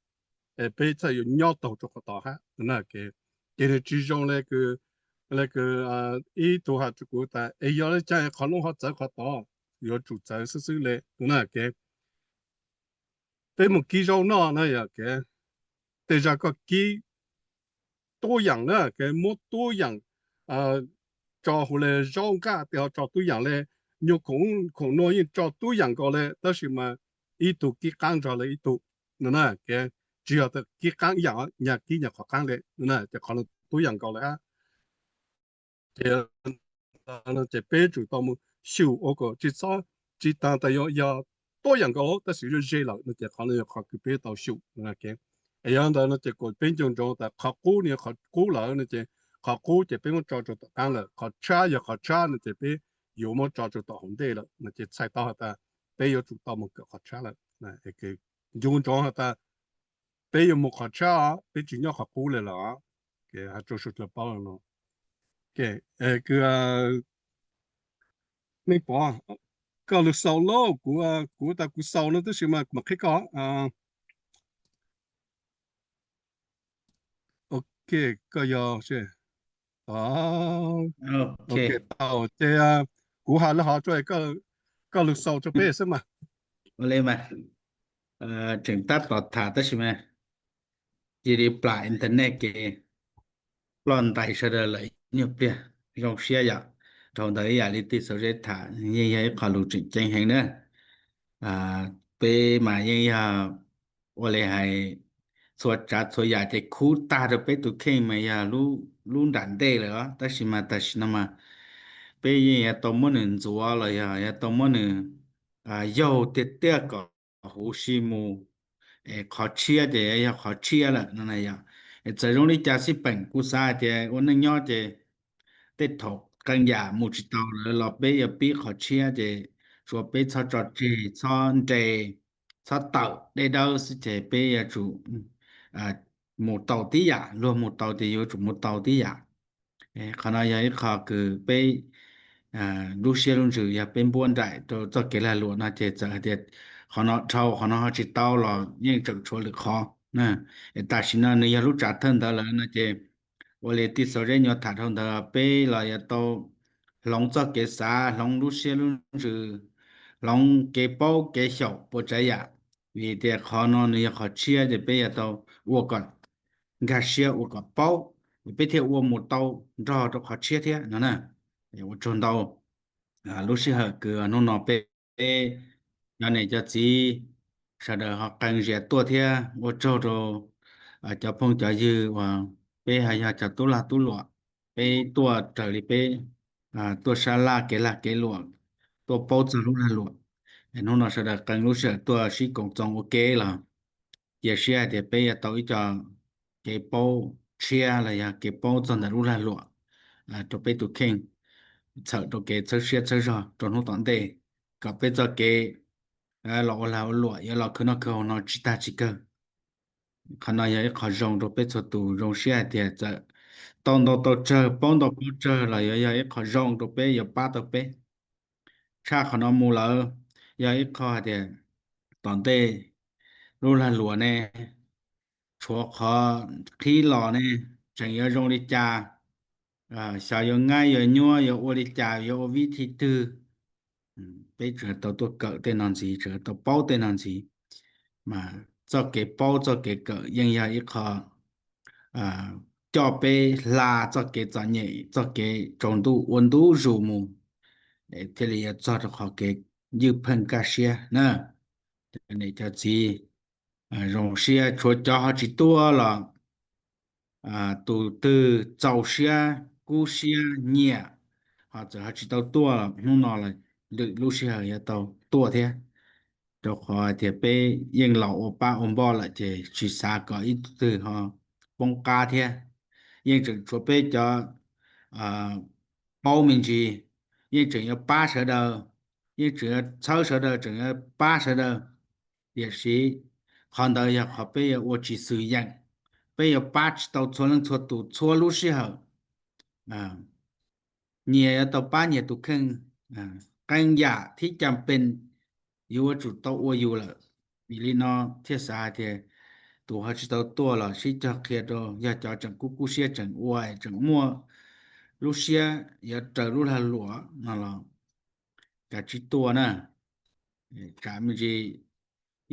es peb txhaj yuav nyob taug rua qhov tod hab. Ces nwg tsi zoo le kws ib tug has rua kuv tas es yog le caag qhov nuav ho txawv qhov tod, yuav tsum txawv xwb xwb le na. Peb moog kib zaub noj na yog, tej zag koj kib tub yaam na, muab tub yaam tso huv le zaub nqaj tej ho tso tub yaam le, nyuag khoom nuav yeej tso tub yaam nkaus le tab sis mas ib tug kib qaab nrug le ib tug no na. Tsi yog tas kib qaab yaam, nyag kib nyag qhov qaab le no na, ces qhov nuav tub yaam nkaus le hab. Ces peb yuav tsum tau moog xyum ua kom tsi txhob, tsi taag tas yog tub yaam nkaus tab sis yuav ze lawm no ces qhov nuav yog qhov kws peb yuav tau xyum. Es yog ntawd no ces kom peb nco ntsoov tas qhov qub nws yog qhov qub lawm no ces qhov qub ces peb muab tso rua tom qaab lawm, qhov tshab yog qhov tshab no ces peb yuav muab tso rua tom hauv ntej lawm no ces txhais tau has tas peb yuav tsum tau moog kawm qhov tshab lawm. Ncu ntsoov has tas peb yuav moog qhov tshab, peb tsi nyob qhov qub le lawm. Hais rua suav dlawg paub no. Kws, mej pov, koj lug xaus lauj, kuv, kuv tas kuv xaus no tab sis mas kuv mam qheb koj. Ok, koj yog, ok, tau ces kuv has le hov rua koj lug xaus rua peb xwb mas. Ua le mas, tseem tab tom tham tab sis mas cia li plam internet kev ploj ntais sawv daws lawm ib nyuag pliag. Zoo siab yom, dhau ntawd ib yam li tij Xauv Zeb tham yeej yog ib qho lus tseem ceeb heev na. Peb mas yeej yog ua le hais txhua tsav txhua yam ces khub tag rau peb tus kheej mas yog lub nram ntej lawm os, tab sis mas tam sim no mas peb yeej yuav tau muab nws ntxuav los yog yuav tau muab nws yaug tiag tiag kom huv si mus. Es qhov tshiab ces yog qhov tshiab lawm no na yom. Es txawm zoo li cas xij peem kuv xav hais tias ua neej nyob ces tej thaum qee yam mus tsis tau lawm los peb yuav pib qhov tshiab ces tsuas peb txhob tso tseg, txhob nres, txhob tawm dej dawb xwb ces peb yuav tsum mus tau tib yam, luag mus tau ces yuav tsum mus tau tib yam. Qhov no yog ib qho kws peb lub siab lub ntsws yog peb npuab nraim rau txoj kev lag luam no ces txawm hais tias qhov no dhau qhov no ho tsis tau los yeej tseem tshuav lwm qhov. Es tam sim no nws yog lub tsam thawj ntawd lawm no ces ua li tij Xauv Zeb nyuam tham dhau ntawd peb los yuav tau hloov txoj kev xav, hloov lub siab lub ntsws, hloov kev paub kev xyaum puas tsav yam. Vim tias qhov no nws yog qhov tshiab ces peb yuav tau ua kom nkag siab ua kom paub, peb thiaj ua mus tau nrog rau qhov tshiab thiab no na. Ua tsaug ntau lub sij hawm kws hnub no peb cov niam cov txiv sawv daws ho qee zias tuaj thiab ua tsaug rau cov phooj cov ywg uas peb ho yog cov tub lag tub luam, peb tuaj raws li peb tuaj sab laj kev lag kev luam, tuaj paub txog lub lag luam. Hnub no sawv daws qee lub sij hawm tuaj sib koom txoos ua ke los cia siab hais tias peb yuav tau ib co kev paub tshiab los yog kev paub txog ntawm lub lag luam rau peb tus kheej, txhawm rau kev txhawb siab txhawb zog rau hnub tom ntej, kom peb txoj kev los ua lag ua luam yuav los khwv noj khwv haus no tsis tag tsis kawg. Qhov no yog ib qho zoo rau peb txhua tus, zoo siab hais tias txawm tau ntau tau tsawg, paub ntau paub tsawg los yuav yog ib qho zoo rau peb, yuav pab tau peb. Tshaj qhov no mus lawm, yog ib qho hais tias tom ntej lub lag luam ne, tshuav qhov qhib los ne, tseem yuav zoo li cas, xyov yuav ngaib yuav nyuab yuav ua li cas, yuav ua vib thi twg. Peb tseem tau tuaj kawm tej no ntxiv, tseem tau paub tej no ntxiv. Mas txoj kev paub txoj kev kawm yeej yog ib qho coj peb hla txoj kev txom nyem, txoj kev tsaus ntuj ua ntu zus mus, thiaj li yuav txog rau qhov kev ywj pheej kaj siab na. Cov niam cov txiv, zoo siab, tshuav cov ho tsis tuaj los tus twg txaus siab kub siab nyiam, ho txawm ho tsis tau tuaj los hnub no los lwm lub sij hawm yuav tau tuaj thiab. Rau qhov tias peb yeej los ua pab ua npoj lawm ces tsis xav kom ib tug twg ho poob qab thiab. Yeej tseem tshuav peb cov paub me ntsis, yeej tseem yuav pab sawv daws, yeej tseem yuav txhawb sawv daws, tseem yuav pab sawv daws. Tiam sis qhov ntawd yog qhov peb yuav ua tsis xws yeem, peb yuav pab tsis tau txhua leej txhua tus txhua lub sij hawm. Nyias yuav tau pab nyias tus kheej, qee yam thiab cam pees yuav tsum tau ua yus lawm. Vim li no thiaj xav hais tias tus ho tsis tau tuaj los sib cog qhia rau, yog cov tseem kub kub siab tseem ua tseem muaj lub siab yuav raws lub lag luam no los kav tsij tuaj na. Tsam me ntsis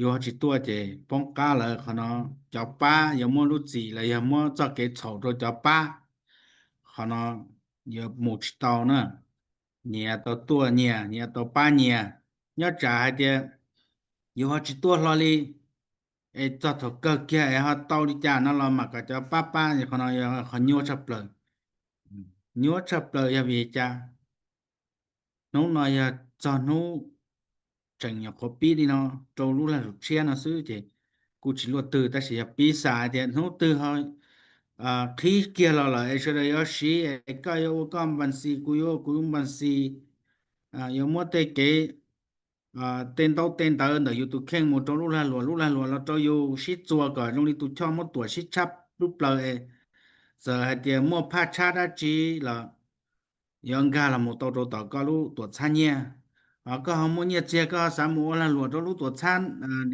yus ho tsis tuaj ces poob qab lawm. Qhov no cov pab yuav muab lub txim los yog muab txoj kev txhaum rau cov pab, qhov no yuav mus tsis tau na. Nyias tau tuaj nyias, nyias tau pab nyias. Nyob tsam hais tias yus ho tsis tuaj hlo li, es txog thaum kawg kiag es ho tau li cas no los mam kom cov pab pab, qhov no yog qhov nyuaj tshaj plaws. Nyuaj tshaj plaws yog vim cas? Hnub no yog txog hnub tseem nyuam qhuav pib li no rau lub lag luam tshiab no xwb ces kuj tsis luaj twg, tab sis yog piv xam hais tias hnub twg ho qhib kiag los lawm es sawv daws yuav siv es koj yuav ua koj npas xis, kuv yuav ua kuv npas xis, yuav muab tej kev tej ntaub tej ntawv ntawm yus tus kheej mus rau lub lag luam, lub lag luam los rau yus sib txuas kom zoo li tus choj muab tuam sib tshab lub plawv es txawm hais tias muaj phaj tshab dab tsi los yuav nkag los mus tau rau tom koj lub tuam txhab nyiaj. Ho koj ho muaj nyiaj txiag koj xav mus ua lag luam rau lub tuam txhab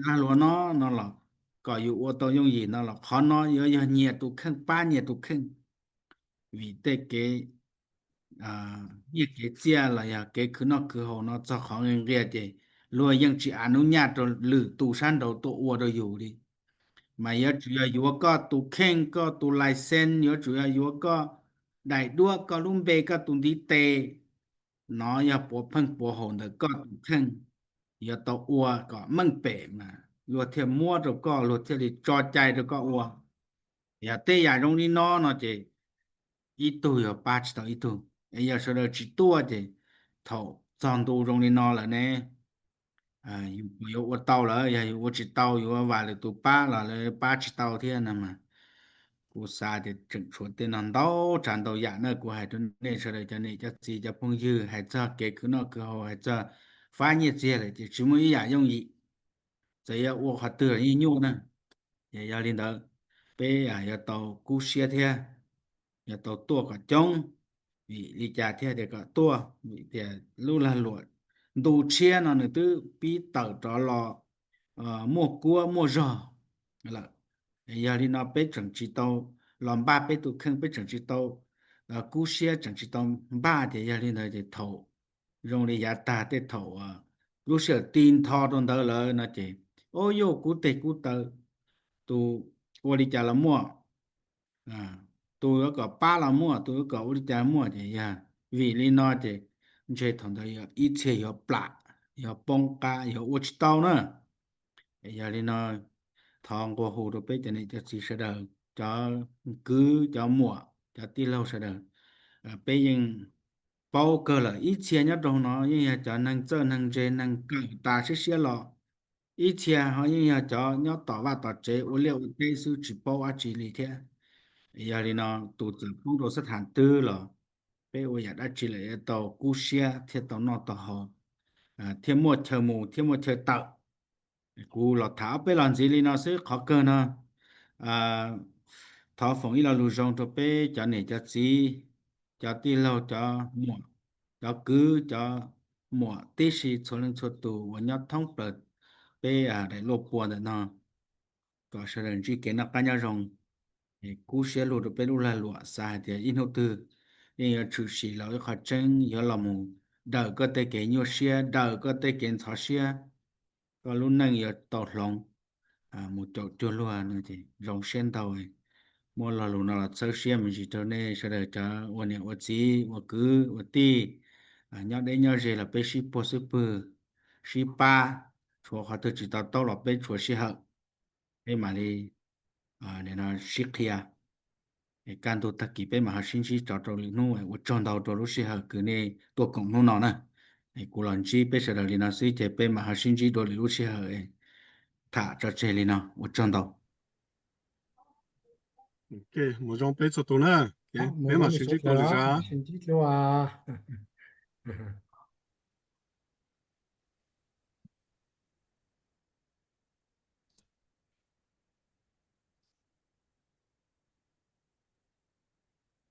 lag luam no no los kom yus ua tau yooj yim no los qhov no yuav yog nyias tus kheej pab nyias tus kheej. Vim tej kev nyiaj kev txiaj los yog kev khwv noj khwv haus no txog qhov nqia nqia ces luag yeej tsis a nub nyaj rau lwm tus sab nraud tuaj ua rau yus li. Mas yuav tsum yog yuav koj tus kheej, koj tus license, yuav tsum yog yuav koj daim duab, koj lub npe, koj tus ntiv tes. No yog puav pheej puav haum ntawm koj tus kheej, yuav tau ua kom meej pem mas luag thiaj muab rau koj, luag thiaj li tso cai rau koj ua. Yog tej yam zoo li no no ces ib tug yuav pab tsis tau ib tug, es yog sawv daws tsis tuaj ces thaum txog ntu zoo li no lawm ne, yus puas yuav ua tau lawm? Yog yus ua tsis tau, yuav vam lwm tus pab los lawv pab tsis tau thiab no mas. Kuv xav tias tseem tshuav tej no ntau tsav ntau yam na, kuv hais rau nej sawv daws cov niam cov txiv cov phooj ywg, hais txog kev khwv noj khwv haus, hais txog fab nyiaj txiag lawm ces tsis muaj ib yam yooj yim, txawm yog ua qhov twg los yeej nyuaj na. Ces yog li ntawd, peb yuav tau kub siab thiab yuav tau tuaj kom coob. Vim li cas thiaj tias kom tuaj? Vim tias lub lag luam ntu tshiab no nws twb pib tawm rov los muaj kuab muaj zog lawm. Yog li no peb tseem tsis tau los npaj peb tus kheej, peb tseem tsis tau kub siab, tseem tsis tau npaj tias yog li ntawd ces thaum zoo li yav tag tej thaum lub sij hawm ti ntho rau ntawd lawm no ces, o, yuav kub teg kub taw, tus ua li cas los muaj, tus yuav kom pab los muaj, tus yuav kom ua li cas muaj ces yog vim li no ces ntshe thaum ntawd ib txhia yuav plam, yuav poob qab, yuav ua tsis tau na. Yog li no thov nqua hu rau peb cov niam cov txiv sawv daws, cov kwv cov muam cov tij laug sawv daws, peb yeej paub kawg lawm, ib txhia nyob rau no yeej yog cov neeg txawj neeg ntse neeg kawm tas siab siab los, ib txhia ho yeej yog cov nyob tom vaj tom tsev ua liaj ua teb xwb tsis paub dab tsi li thiab. Yog li no tus txawm poob rau sab tham twg los peb ua yam dab tsi lawm yuav tau kub siab thiaj tau noj tau haus, thiaj muaj chaw mus thiaj muaj chaw tawm. Kuv los tham ob peb los ntxiv li no xwb, qhov kawg no thov foom ib lo lus zoo rau peb cov niam cov txiv, cov tij laug, cov muam, cov kwv cov muam tib si txhua leej txhua tus uas nyob thoob plaws peb daim luaj pua ntawm no, kom sawv daws ntsib kev noj qab nyob zoo. Kub siab lug rau peb lub lag luam, xav hais tias ib hnub twg yeej yuav tshwm sim los ib qho tseeb, yuav los mus daws koj tej kev nyuaj siab, daws koj tej kev ntxhov siab, koj lub neej yuav tau hloov mus caum cuag luag no ces zoo siab ntau. Muab lo lus no los txhawb siab me ntsis rau nej sawv daws cov ua niam ua txiv ua kwv ua tij, nyob deb nyob ze los peb sib puag xwb pwg. sib pab, tshuav qhov twg tsis to taub los peb tshuav sij hawm, peb mam li sib qhia. Kaj ntug tag kis peb mam ho sib ntsib tso rau lwm hnub. Ua tsaug ntau rau lub sij hawm kws nej tuaj koom hnub no na. Kuv los ntsib peb sawv daws li no xwb ces peb mam ho sib ntsib dua lwm lub sij hawm. Tham tso tseg li no, ua tsaug ntau. Mus zoo peb txhua tus na, peb mam sib ntsib dua lwm zaj.